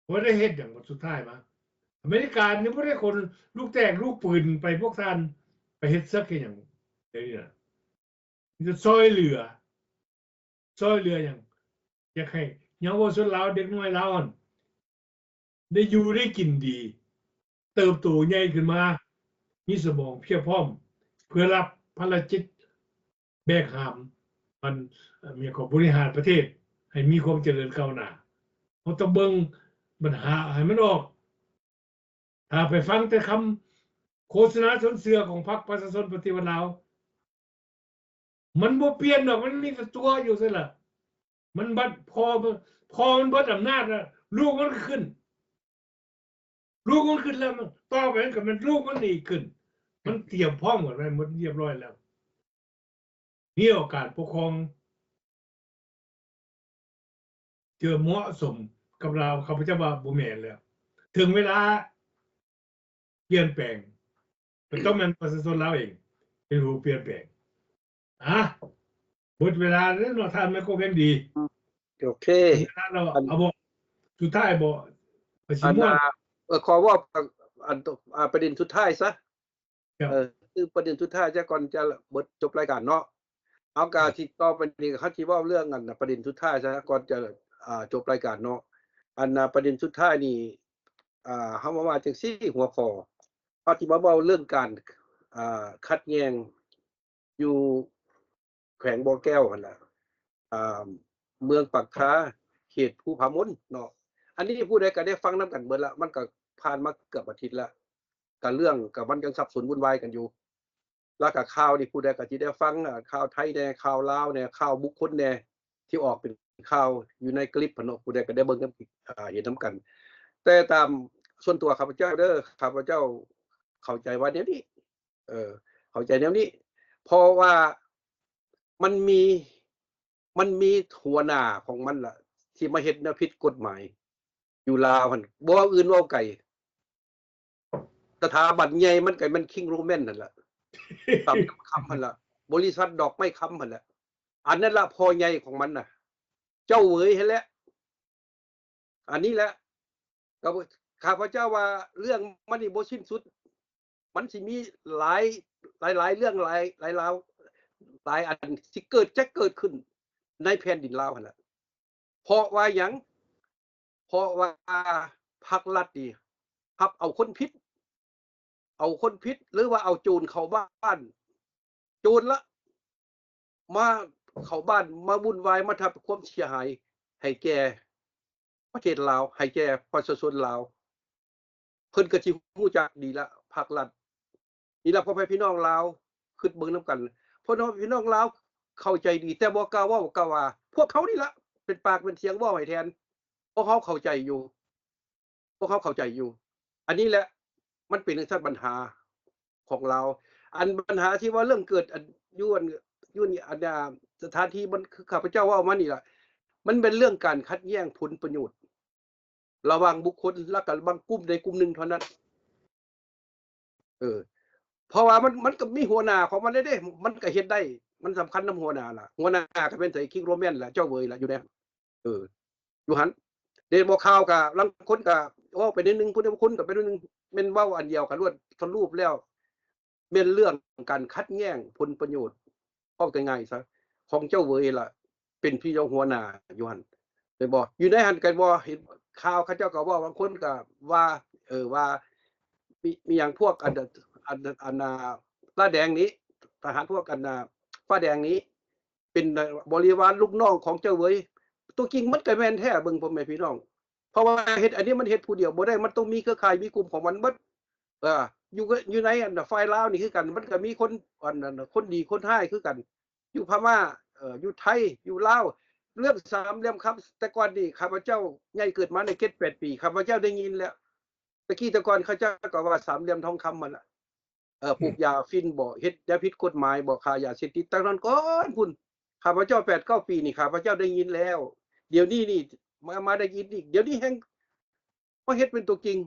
ບໍ່ໄດ້ເຮັດຫຍັງ ບັດສຸດທ້າຍມາ ອາເມລິການີ້ບໍ່ໄດ້ຂົນລູກແຕກລູກປືນໄປ ພວກທ່ານໄປເຮັດເສິກເຮັດຫຍັງ ດຽວນີ້ນະ ມີແຕ່ຊ່ອຍເຫຼືອ. ຊ່ອຍເຫຼືອຫຍັງ? ຢາກໃຫ້ເຍົາວະຊົນລາວ ເດັກນ້ອຍລາວຫັ້ນ ໄດ້ຢູ່ໄດ້ກິນດີ ເຕີບໂຕໃຫຍ່ຂຶ້ນມາ ມີສະໝອງພຽບພ້ອມ ເພື່ອຮັບພາລະກິດແບກຫາມ ອັນ ເອີ່ ມີຂອງບໍລິຫານປະເທດໃຫ້ມີຄວາມຈະເລີນກ້າວໜ້າ. ເຮົາຕ້ອງເບິ່ງບັນຫາໃຫ້ມັນອອກ. ຖ້າໄປຟັງແຕ່ຄຳໂຄສະນາຊົນເຊື່ອຂອງພັກປະຊາຊົນປະຕິວັດລາວ ມັນບໍ່ປ່ຽນດອກ ມັນມີແຕ່ຕົວະຢູ່ຊັ້ນລະ. ມັນບັດ ພໍ ພໍມັນເບິດອຳນາດແລ້ວ ລູກມັນກໍຂຶ້ນ ລູກມັນຂຶ້ນແລ້ວ ມັນ ຕໍ່ໄປມັນກໍແມ່ນລູກມັນອີກຂຶ້ນ. ມັນຕຽມພ້ອມກັນໄວ້ໝົດຮຽບຮ້ອຍແລ້ວ. ແນວການປົກຄອງ ເທື່ອເໝາະສົມກັບລາວ ຂ້າພະເຈົ້າວ່າບໍ່ແມ່ນແລ້ວ. ເຖິງເວລາປ່ຽນແປງ ກໍຕ້ອງແມ່ນປະຊາຊົນລາວເອງເປັນຜູ້ປ່ຽນແປງ. ອາ ເບິດເວລາແລ້ວເນາະ ທ່ານໄມໂຄແພງດີ. ໂອເຄ ເວລາແລ້ວ ອັນ ເອົາບໍ ສຸດທ້າຍບໍ ຂ້ອຍຊິ ອັນ ມ່ວນ ເອີ ຂໍເວົ້າ ອັນ ອາ ປະເດັນສຸດທ້າຍຊະ. ເອີ ຄືປະເດັນສຸດທ້າຍຊະ ກ່ອນຈະເບິດ ຈົບລາຍການເນາະ. ເຮົາກະ ເອີ ຊິຕໍ່ໄປນີ້ ເຮົາຊິເວົ້າເລື່ອງ ອັນ ປະເດັນສຸດທ້າຍຊະ ກ່ອນຈະ ອາ ຈົບລາຍການເນາະ. ອັນ ປະເດັນສຸດທ້າຍນີ້ ອາ ເຮົາມາວ່າຈັ່ງຊີ້ ຫົວຂໍ້ ເຮົາຊິມາເວົ້າເລື່ອງການ ອາ ຂັດແຍ່ງຢູ່ແຂວງບໍ່ແກ້ວຫັ້ນລະ ອາ ເມືອງປາກທາ ເຂດພູຜາມົນເນາະ. ອັນນີ້ຜູ້ໃດກໍໄດ້ຟັງນຳກັນເບິດລະ ມັນກໍຜ່ານມາເກືອບອາທິດລະ ກະເລື່ອງກະມັນຍັງສັບສົນວຸ່ນວາຍກັນຢູ່. ແລ້ວກະຂ່າວນີ້ຜູ້ໃດກໍຊິໄດ້ຟັງ ອາ ຂ່າວໄທແດ່ ຂ່າວລາວແດ່ ຂ່າວບຸກຄົນແດ່ ທີ່ອອກເປັນຂ່າວຢູ່ໃນຄລິບຫັ້ນເນາະ ຜູ້ໃດກໍໄດ້ເບິ່ງນຳ ອາ ເຫັນນຳກັນ. ແຕ່ຕາມສ່ວນຕົວຂ້າພະເຈົ້າເດີ້ ຂ້າພະເຈົ້າເຂົ້າໃຈວ່າແນວນີ້ ເອີ ເຂົ້າໃຈແນວນີ້ ເພາະວ່າມັນມີ ມັນມີຫົວໜ້າຂອງມັນລະ ທີ່ມາເຮັດແນວຜິດກົດໝາຍຢູ່ລາວຫັ້ນ ບໍ່ເວົ້າອື່ນເວົ້າໄກ ສະຖາບັນໃຫຍ່ມັນກໍແມ່ນຄິງໂຣແມນຫັ້ນລະ ຕຳຄຳຫັ້ນລະ ບໍລິສັດດອກໄມ້ຄຳຫັ້ນລະ ອັນນັ້ນລະພໍ່ໃຫຍ່ຂອງມັນນະ ເຈົ້າເຫວີຍຫັ້ນແຫຼະ. ອັນນີ້ແຫຼະ ກໍຂ້າພະເຈົ້າວ່າເລື່ອງມັນນີ້ບໍ່ສິ້ນສຸດ ມັນຊິມີຫຼາຍ ຫຼາຍໆເລື່ອງ ຫຼາຍ ຫຼາຍລາວ ຫຼາຍອັນຊິເກີດ ຈະເກີດຂຶ້ນໃນແຜ່ນດິນລາວຫັ້ນລະ. ເພາະວ່າຫຍັງ? ເພາະວ່າພັກລັດນີ້ຮັບເອົາຄົນຜິດ ເອົາຄົນຜິດ ຫຼືວ່າເອົາໂຈນເຂົ້າບ້ານ ໂຈນລະ ມາເຂົ້າບ້ານ ມາວຸ່ນວາຍ ມາທຳຄວາມເສຍຫາຍໃຫ້ແກ່ປະເທດລາວ ໃຫ້ແກ່ປະຊາຊົນລາວ ເພິ່ນກໍຊິຮູ້ຈັກດີລະ ພັກລັດ. ນີ້ລະ ພໍ່ແມ່ພີ່ນ້ອງລາວ ຄິດເບິ່ງນຳກັນ ພໍ່ແມ່ພີ່ນ້ອງລາວເຂົ້າໃຈດີ ແຕ່ບໍ່ກ້າເວົ້າ ກ້າວ່າ ພວກເຂົານີ້ລະ ເປັນປາກເປັນສຽງເວົ້າໃຫ້ແທນ ພວກເຮົາເຂົ້າໃຈຢູ່ ພວກເຮົາເຂົ້າໃຈຢູ່. ອັນນີ້ແຫຼະ ມັນເປັນຈັ່ງຊັ້ນ ບັນຫາຂອງລາວ. ອັນບັນຫາທີ່ວ່າເລື່ອງເກີດ ອັນ ຢູ່ ອັນ ຢູ່ ອັນ ອາ ສະຖານທີ່ມັນ ຄືຂ້າພະເຈົ້າເວົ້າມານີ້ລະ ມັນເປັນເລື່ອງການຂັດແຍ່ງຜົນປະໂຫຍດ ລະຫວ່າງບຸກຄົນ ລະກະບາງກຸ່ມໃດກຸ່ມໜຶ່ງເທົ່ານັ້ນ. ເອີ ເພາະວ່າມັນ ມັນກໍມີຫົວໜ້າຂອງມັນເດ້ ມັນກໍເຮັດໄດ້ ມັນສຳຄັນນຳຫົວໜ້າລະ ຫົວໜ້າກໍແມ່ນໃຜ? ຄິງໂຣແມນລະ ເຈົ້າເຫວີຍລະ ຢູ່ໃນ ເອີ ຢູ່ຫັ້ນເດ້. ບໍ່ຂ່າວກໍ ລາງຄົນກໍເວົ້າໄປແນວໜຶ່ງ ຜູ້ໃດບາງຄົນກໍໄປແນວໜຶ່ງ ແມ່ນເວົ້າອັນດຽວກັນລວດ ສະຫຼຸບແລ້ວ ແມ່ນເລື່ອງການຂັດແຍ່ງຜົນປະໂຫຍດ ເວົ້າງ່າຍໆຊະ ຂອງເຈົ້າເຫວີຍລະ ເປັນພຽງຫົວໜ້າຢູ່ຫັ້ນ ແມ່ນບໍ່? ຢູ່ໃນຫັ້ນກໍບໍ່ເຫັນຂ່າວ ເຂົາເຈົ້າກໍເວົ້າ ບາງຄົນກໍວ່າ ເອີ ວ່າມີ ມີຫຍັງພວກອັນ ອັນ ອັນ ອັນ ອ່າ ຕາແດງນີ້ ທະຫານພວກອັນ ອ່າ ຟ້າແດງນີ້ ເປັນບໍລິວານລູກນ້ອງຂອງເຈົ້າເຫວີຍ. ຕົວຈິງມັນກໍແມ່ນແທ້ ເບິ່ງ ພໍ່ແມ່ພີ່ນ້ອງ ເພາະວ່າເຮັດອັນນີ້ມັນເຮັດຜູ້ດຽວບໍ່ໄດ້ ມັນຕ້ອງມີເຄືອຂ່າຍ ມີກຸ່ມຂອງມັນເບິດ. ເອີ ຢູ່ ຢູ່ໃນອັນຝ່າຍລາວນີ້ຄືກັນ ມັນກໍມີຄົນ ອັນ ອັນ ຄົນດີຄົນຮ້າຍຄືກັນ ຢູ່ພະມ້າ ເອີ ຢູ່ໄທ ຢູ່ລາວ ເລື່ອງສາມຫຼ່ຽມຄຳ ແຕ່ກ່ອນນີ້ຂ້າພະເຈົ້າໃຫຍ່ເກີດມາໄດ້ເຈັດແປດປີ ຂ້າພະເຈົ້າໄດ້ຍິນແລ້ວ. ແຕ່ກີ້ແຕ່ກ່ອນເຂົາເຈົ້າກໍວ່າສາມຫຼ່ຽມທອງຄຳຫັ້ນລະ ເອີ ປູກຢາຝິ່ນບໍ ເຮັດຢາຜິດກົດໝາຍບໍ ຄ້າຢາເສບຕິດ ແຕ່ນັ້ນກ່ອນພຸ້ນ ຂ້າພະເຈົ້າແປດເກົ້າປີນີ້ ຂ້າພະເຈົ້າໄດ້ຍິນແລ້ວ. ດຽວນີ້ນີ້ ມາ ມາໄດ້ຍິນອີກ ດຽວນີ້ແຮ່ງມາເຮັດເປັນຕົວຈິງ.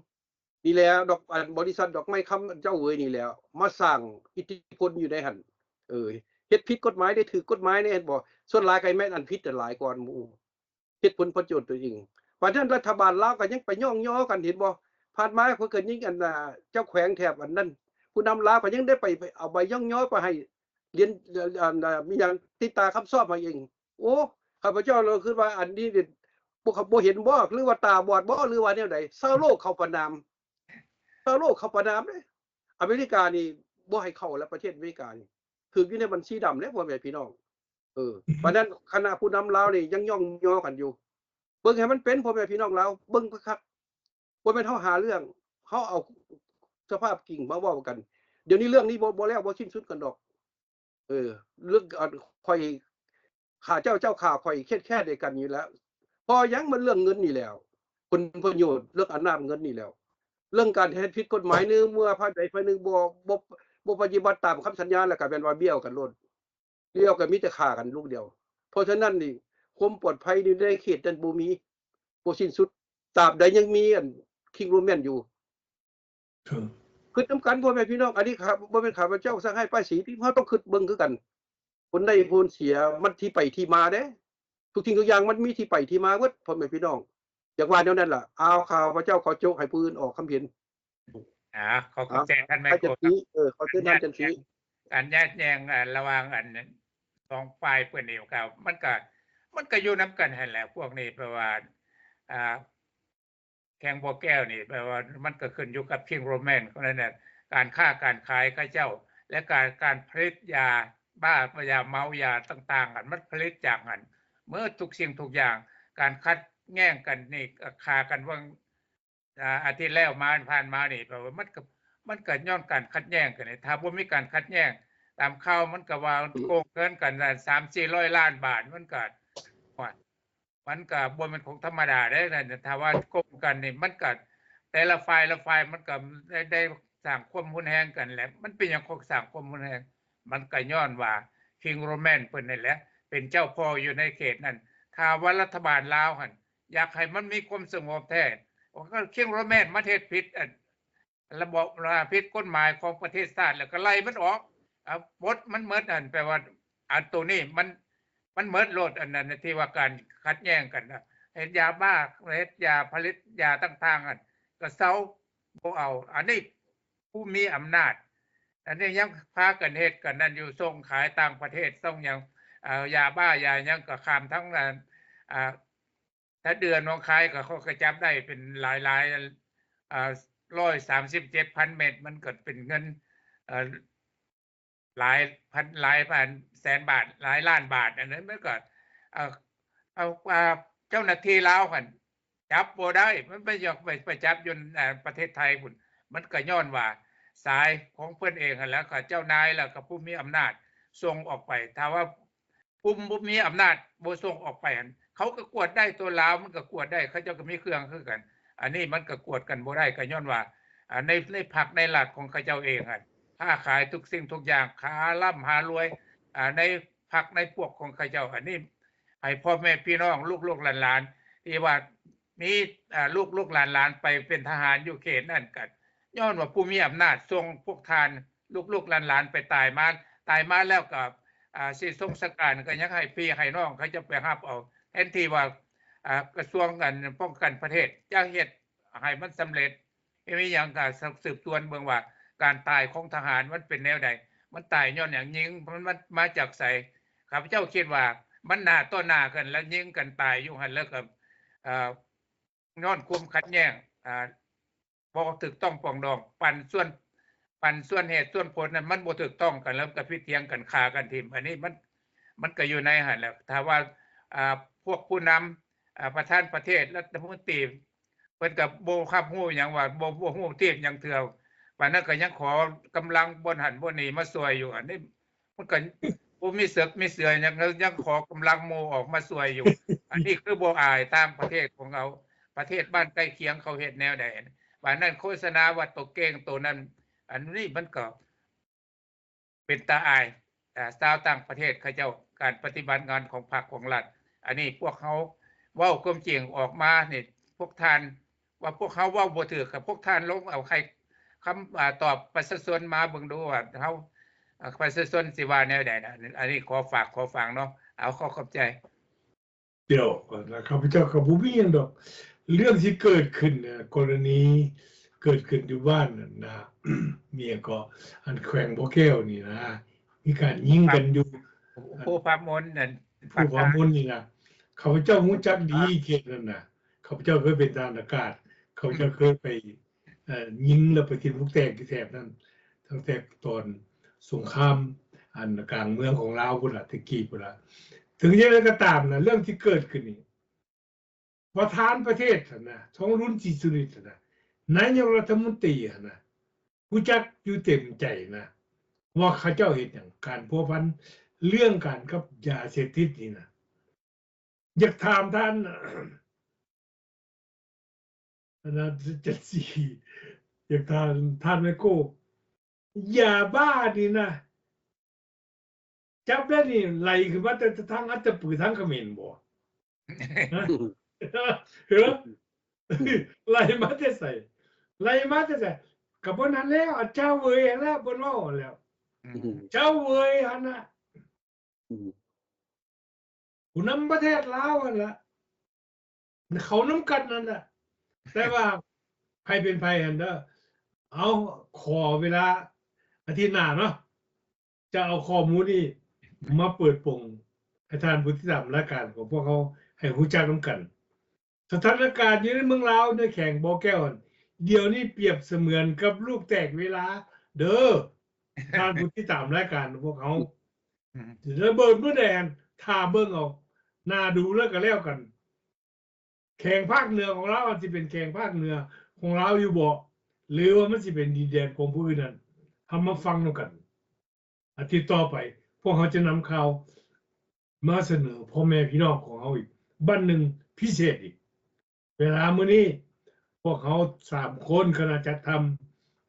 ນີ້ແຫຼະ ດອກ ອັນ ບໍລິສັດດອກໄມ້ຄຳເຈົ້າເຫວີຍນີ້ແຫຼະ ມາສ້າງອິດທິພົນຢູ່ໃນຫັ້ນ ເອີ ເຮັດຜິດກົດໝາຍໄດ້ຖືກກົດໝາຍແດ່ ເຫັນບໍ່? ສ່ວນຫຼາຍກໍແມ່ນອັນຜິດນັ້ນຫຼາຍກວ່າໝູ່ ເຮັດຜົນປະໂຫຍດຕົວເອງ. ປານນັ້ນລັດຖະບານລາວກໍຍັງໄປຍ້ອງຍໍກັນ ເຫັນບໍ່? ຜ່ານມາເພິ່ນກໍຍິງອັນ ອ່າ ເຈົ້າແຂວງແຖບອັນນັ້ນ ຜູ້ນຳລາວກໍຍັງໄດ້ໄປ ໄປເອົາໃບຍ້ອງຍໍໄປໃຫ້ ລຽນ ອັນ ມີຫຍັງ ຕິດຕາຄຳຊອບໃຫ້ເອງ. ໂອ້ ຂ້າພະເຈົ້າລະຄິດວ່າອັນນີ້ນີ້ ບໍ່ ບໍ່ເຫັນບໍ ຫຼືວ່າຕາບອດບໍ ຫຼືວ່າແນວໃດ? ຊາວໂລກເຂົາປະນາມ ຊາວໂລກເຂົາປະນາມເດ້. ອາເມລິການີ້ບໍ່ໃຫ້ເຂົ້າແລ້ວ ປະເທດອາເມລິການີ້ ຖືກຢູ່ໃນບັນຊີດຳເດ້ ພໍ່ແມ່ພີ່ນ້ອງ. ເອີ ປານນັ້ນຄະນະຜູ້ນຳລາວນີ້ຍັງຍ້ອງຍໍກັນຢູ່. ເບິ່ງໃຫ້ມັນເປັນ ພໍ່ແມ່ພີ່ນ້ອງລາວ ເບິ່ງຄັກໆ ບໍ່ແມ່ນເຮົາຫາເລື່ອງ ເຮົາເອົາສະພາບຈິງມາເວົ້າກັນ. ດຽວນີ້ເລື່ອງນີ້ບໍ່ ບໍ່ແລ້ວ ບໍ່ສິ້ນສຸດກັນດອກ. ເອີ ເລື່ອງ ອັນ ຂ້ອຍ ຂ້າເຈົ້າ ເຈົ້າຂ້າຂ້ອຍ ຄຽດແຄ້ນໃສ່ກັນນີ້ແຫຼະ. ເພາະຫຍັງ? ມັນເລື່ອງເງິນນີ້ແຫຼະ ຜົນປະໂຫຍດ ເລື່ອງອຳນາດເງິນນີ້ແຫຼະ. ເລື່ອງການເຮັດຜິດກົດໝາຍ ໜຶ່ງ ເມື່ອພາກໃດພາກໜຶ່ງບໍ່ ບໍ່ ບໍ່ປະຕິບັດຕາມຄຳສັນຍາ ແລ້ວກໍແມ່ນວ່າບ້ຽວກັນໂລດ. ດຽວກໍມີແຕ່ຂ້າກັນລູກດຽວ. ເພາະສະນັ້ນນີ້ ຄວາມປອດໄພຢູ່ໃນເຂດນັ້ນບໍ່ມີ ບໍ່ສິ້ນສຸດ ຕາບໃດຍັງມີອັນ ຄິງໂຣແມນຢູ່. ຄຶດນຳກັນ ພໍ່ແມ່ພີ່ນ້ອງ ອັນນີ້ຂ້າ ບໍ່ແມ່ນຂ້າພະເຈົ້າສັ່ງໃຫ້ປ້າຍສີ ເຮົາຕ້ອງຄຶດເບິ່ງຄືກັນ ຜົນໄດ້ຜົນເສຍ ມັນທີ່ໄປທີ່ມາເດ້. ທຸກສິ່ງທຸກຢ່າງມັນມີທີ່ໄປທີ່ມາເບິດ ພໍ່ແມ່ພີ່ນ້ອງ. ຢາກວ່າແນວນັ້ນລະ. ອ້າວ ຂ້າພະເຈົ້າຂໍໂຈະໃຫ້ຜູ້ອື່ນອອກຄຳເຫັນ. ອາ ຂໍຂອບໃຈທ່ານໄມໂກ ເອີ ຂໍເຊີນທ່ານຈັນສີ. ການຍາດແຍ່ງ ອາ ລະຫວ່າງອັນສອງຝ່າຍເພິ່ນນີ້ ກໍ ມັນກໍ ມັນກໍຢູ່ນຳກັນຫັ້ນແຫຼະ ພວກນີ້ ເພາະວ່າ ອາ ແຂວງບໍ່ແກ້ວນີ້ ແປວ່າມັນກໍຂຶ້ນຢູ່ກັບ King Roman ເຂົານັ້ນແຫຼະ ການຄ້າການຂາຍເຂົາເຈົ້າ ແລະ ການ ການຜະລິດຢາບ້າ ຢາເມົາ ຢາຕ່າງໆ ອັນມັນຜະລິດຈາກຫັ້ນເໝິດທຸກສິ່ງທຸກຢ່າງ. ການຂັດແຍ່ງກັນນີ້ ກະຂ້າກັນຫວ່າງ ອາ ອາທິດແລ້ວມາ ຜ່ານມານີ້ ແປວ່າມັນກໍ ມັນກໍຍ້ອນການຂັດແຍ່ງກັນນີ້. ຖ້າບໍ່ມີການຂັດແຍ່ງ ຕາມຂ່າວມັນກໍວ່າໂກງເງິນກັນສາມສີ່ຮ້ອຍລ້ານບາດ ມັນກໍ ໂອ້ຍ ມັນກໍບໍ່ແມ່ນຂອງທຳມະດາເດ້. ຖ້າວ່າກົມກັນນີ້ ມັນກໍແຕ່ລະຝ່າຍລະຝ່າຍ ມັນກໍໄດ້ ໄດ້ສ້າງຄວາມຮຸນແຮງກັນແຫຼະ. ມັນເປັນຫຍັງຄືສ້າງຄວາມຮຸນແຮງ? ມັນກໍຍ້ອນວ່າ King Roman ເພິ່ນນີ້ແຫຼະ ເປັນເຈົ້າພໍ່ຢູ່ໃນເຂດນັ້ນ. ຖ້າວ່າລັດຖະບານລາວຫັ້ນ ຢາກໃຫ້ມັນມີຄວາມສະຫງົບແທ້ King Roman ມັນເຮັດຜິດ ອັນ ລະບອບ ລະບອບຜິດກົດໝາຍຂອງປະເທດຊາດ ແລ້ວກໍໄລ່ມັນອອກ ເອົາ ປົດມັນໝົດ. ອັນ ແປວ່າ ອັນໂຕນີ້ມັນ ມັນໝົດໂລດ ອັນນັ້ນທີ່ວ່າການຂັດແຍ່ງກັນນະ ເຮັດຢາບ້າ ເຮັດຢາ ຜະລິດຢາຕ່າງໆ ອັນ ກໍເຊົາ ບໍ່ເອົາ. ອັນນີ້ຜູ້ມີອຳນາດ ອັນນີ້ຍັງພາກັນເຮັດກັນນັ້ນຢູ່ ສົ່ງຂາຍຕ່າງປະເທດ ສົ່ງຫຍັງ ເອົາຢາບ້າຢາຫຍັງກໍຂ້າມທັງ ອັນ ອາ ຖ້າເດືອນໜອງຄາຍກໍ ເຂົາກໍຈັບໄດ້ເປັນຫຼາຍໆ ເອີ ຮ້ອຍສາມສິບເຈັດພັນເມັດ ມັນກໍເປັນເງິນ ເອີ ຫຼາຍພັນ ຫຼາຍພັນແສນບາດ ຫຼາຍລ້ານບາດ. ອັນນັ້ນມັນກໍ ເອີ ເອົາ ເຈົ້າໜ້າທີ່ລາວຫັ້ນຈັບບໍ່ໄດ້ ມັນໄປ ຢາກໄປ ໄປຈັບຢູ່ ເອີ ປະເທດໄທພຸ້ນ. ມັນກໍຍ້ອນວ່າສາຍຂອງເພິ່ນເອງຫັ້ນແຫຼະ ກໍເຈົ້ານາຍ ແລ້ວກໍຜູ້ມີອຳນາດສົ່ງອອກໄປ. ຖ້າວ່າ ກຸ່ມບໍ່ມີອຳນາດບໍ່ສົ່ງອອກໄປຫັ້ນ ເຂົາກໍກວດໄດ້. ຕົວລາວມັນກໍກວດໄດ້ ເຂົາເຈົ້າກໍມີເຄື່ອງຄືກັນ. ອັນນີ້ມັນກໍກວດກັນບໍ່ໄດ້ ກໍຍ້ອນວ່າ ອາ ໃນ ໃນພັກໃນລັດຂອງເຂົາເຈົ້າເອງຫັ້ນ ຄ້າຂາຍທຸກສິ່ງທຸກຢ່າງ ຫາລ່ຳຫາລວຍ ອາ ໃນພັກໃນພວກຂອງເຂົາເຈົ້າ. ອັນນີ້ໃຫ້ພໍ່ແມ່ພີ່ນ້ອງ ລູກໆຫຼານໆ ທີ່ວ່າມີ ອາ ລູກໆຫຼານໆໄປເປັນທະຫານຢູ່ເຂດນັ້ນ ກໍຍ້ອນວ່າຜູ້ມີອຳນາດສົ່ງພວກທ່ານ ລູກໆຫຼານໆໄປຕາຍມາ ຕາຍມາແລ້ວກໍ ອາ ຊິສົ່ງສະການກໍຍັງໃຫ້ພີ່ໃຫ້ນ້ອງເຂົາເຈົ້າໄປຮັບເອົາ ແທນທີ່ວ່າ ອາ ກະຊວງ ອັນ ປ້ອງກັນປະເທດຈະເຮັດໃຫ້ມັນສຳເລັດ. ມີຫຍັງກໍສືບສວນເບິ່ງວ່າ ການຕາຍຂອງທະຫານມັນເປັນແນວໃດ? ມັນຕາຍຍ້ອນຫຍັງ? ຍິງ ມັນ ມັນມາຈາກໃສ? ຂ້າພະເຈົ້າຄິດວ່າມັນໜ້າຕໍ່ໜ້າກັນ ແລ້ວຍິງກັນຕາຍຢູ່ຫັ້ນ ແລ້ວກໍ ເອີ ຍ້ອນຄວາມຂັດແຍ້ງ ອ່າ ບໍ່ຖືກຕ້ອງປອງດອງ ປັນສ່ວນ ປັນສ່ວນເຫດສ່ວນຜົນນັ້ນ ມັນບໍ່ຖືກຕ້ອງກັນ ແລ້ວກໍຜິດຖຽງກັນ ຂ້າກັນຖິ້ມ. ອັນນີ້ມັນ ມັນກໍຢູ່ໃນຫັ້ນແຫຼະ. ຖ້າວ່າ ອ່າ ພວກຜູ້ນຳ ອ່າ ປະທານປະເທດ ລັດຖະມົນຕີ ເພິ່ນກໍບໍ່ຮັບຮູ້ຫຍັງວ່າ ບໍ່ ບໍ່ຮູ້ຕີບຫຍັງເທື່ອ ປານນັ້ນກໍຍັງຂໍກຳລັງບ່ອນຫັ້ນບ່ອນນີ້ມາຊ່ວຍຢູ່. ອັນນີ້ ມັນກໍບໍ່ມີເສິກມີເສືອຫຍັງ ຍັງຂໍກຳລັງໝູ່ອອກມາຊ່ວຍຢູ່. ອັນນີ້ຄືບໍ່ອາຍທາງປະເທດຂອງເຮົາ ປະເທດບ້ານໃກ້ຄຽງເຂົາເຮັດແນວໃດ? ບາດນັ້ນໂຄສະນາວ່າໂຕເກັ່ງໂຕນັ້ນ ອັນນີ້ມັນກໍເປັນຕາອາຍ ອ່າ ຊາວຕ່າງປະເທດເຂົາເຈົ້າ ການປະຕິບັດງານຂອງພັກຂອງລັດ. ອັນນີ້ພວກເຮົາເວົ້າຄວາມຈິງອອກມານີ້ ພວກທ່ານ ວ່າພວກເຮົາເວົ້າບໍ່ຖືກ ກໍພວກທ່ານລົງເອົາໃຫ້ຄຳ ອ່າ ຕອບປະຊາຊົນມາເບິ່ງດູວ່າເຮົາ ອ່າ ປະຊາຊົນຊິວ່າແນວໃດນະ. ອັນນີ້ຂໍຝາກ ຂໍຟັງເນາະ. ເອົາ ຂໍຂອບໃຈ. ດຽວກ່ອນນະ ຂ້າພະເຈົ້າກໍບໍ່ມີຫຍັງດອກ. ເລື່ອງທີ່ເກີດຂຶ້ນນະ ກໍລະນີເກີດຂຶ້ນຢູ່ບ້ານນັ້ນນະ ມີຫຍັງເກາະ ອັນແຂວງບໍ່ແກ້ວນີ້ນະ ມີການຍິງກັນຢູ່ ພູຜາມົນນັ້ນ ພູຜາມົນນີ້ນະ ຂ້າພະເຈົ້າຮູ້ຈັກດີເຂດນັ້ນນະ. ຂ້າພະເຈົ້າເຄີຍເປັນທະຫານອາກາດ ຂ້າພະເຈົ້າເຄີຍໄປ ເອີ ຍິງແລ້ວໄປຖິ້ມລູກແຕກຢູ່ແຖບນັ້ນ ຕັ້ງແຕ່ຕອນສົງຄາມ ອັນກາງເມືອງຂອງລາວພຸ້ນລະ ແຕ່ກີ້ພຸ້ນລະ. ເຖິງຢ່າງໃດກໍຕາມນະ ເລື່ອງທີ່ເກີດຂຶ້ນນີ້ ປະທານປະເທດຫັ້ນນະ ທອງລຸນ ສີສຸລິດຫັ້ນນະ ນາຍົກລັດຖະມົນຕີຫັ້ນນະ ຮູ້ຈັກຢູ່ເຕັມໃຈນະ ວ່າເຂົາເຈົ້າເຮັດຫຍັງ ການພົວພັນເລື່ອງການກັບຢາເສບຕິດນີ້ນະ. ຢາກຖາມທ່ານ ອັນນັ້ນ ຈັນສີ ຢາກຖາມທ່ານໄມໂກ ຢາບ້ານີ້ນະ ຈັບໄດ້ນີ້ໄຫຼຂຶ້ນມາແຕ່ທາງອັດຕະປືທາງຂະເໝນບໍ່? ຮະ ເອີ ໄຫຼມາແຕ່ໃສ? ໄຫຼມາແຕ່ໃສ? ກໍບໍ່ນັ້ນແລ້ວ ອາຈານເຫວີຍຫັ້ນແຫຼະ ເພິ່ນເວົ້າຫັ້ນແລ້ວ ອືມ ເຈົ້າເຫວີຍຫັ້ນນະ ອືມ ຜູ້ນຳປະເທດລາວຫັ້ນລະ ເຂົານຳກັນນັ້ນລະ ແຕ່ວ່າໃຜເປັນໃຜຫັ້ນເດີ ເອົາ ຂໍເວລາອາທິດໜ້າເນາະ ຈະເອົາຂໍ້ມູນນີ້ມາເປີດໂປງໃຫ້ທ່ານຜູ້ຕິດຕາມລາຍການຂອງພວກເຮົາໃຫ້ຮູ້ຈັກນຳກັນ. ສະຖານະການຢູ່ໃນເມືອງລາວ ໃນແຂວງບໍ່ແກ້ວຫັ້ນ ດຽວນີ້ປຽບສະເໝືອນກັບລູກແຕກເວລາເດີ ທ່ານຜູ້ຕິດຕາມລາຍການຂອງພວກເຮົາ ອືມ ຊິລະເບີດມື້ໃດຫັ້ນ ຖ້າເບິ່ງເອົາ ໜ້າດູແລ້ວກໍແລ້ວກັນ. ແຂວງພາກເໜືອຂອງລາວ ອາດຊິເປັນແຂວງພາກເໜືອຂອງລາວຢູ່ບໍ່ ຫຼືວ່າມັນຊິເປັນດິນແດນຂອງຜູ້ອື່ນນັ້ນ ເຮົາມາຟັງນຳກັນ. ອາທິດຕໍ່ໄປ ພວກເຮົາຈະນຳຂ່າວມາສະເໜີພໍ່ແມ່ພີ່ນ້ອງຂອງເຮົາອີກບັ້ນໜຶ່ງພິເສດອີກ. ເວລາມື້ນີ້ ພວກເຮົາສາມຄົນ ຄະນະຈັດທຳ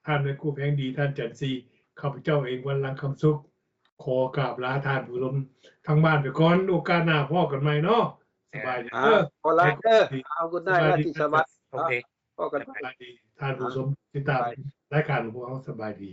ທ່ານແມ່ຄູແພງດີ ທ່ານຈັນສີ ຂ້າພະເຈົ້າເອງ ວັນລັງຄຳສຸກ ຂໍກາບລາທ່ານຜູ້ຊົມທາງບ້ານໄປກ່ອນ. ໂອກາດໜ້າພໍ້ກັນໃໝ່ເນາະ. ສະບາຍດີເດີ. ຂໍລາເດີ. ເອົາ good night ລາຕີສະຫວັດ. ໂອເຄ. ພໍ້ກັນໃໝ່. ສະບາຍດີ ທ່ານຜູ້ຊົມຕິດຕາມລາຍການຂອງພວກເຮົາ. ສະບາຍດີ.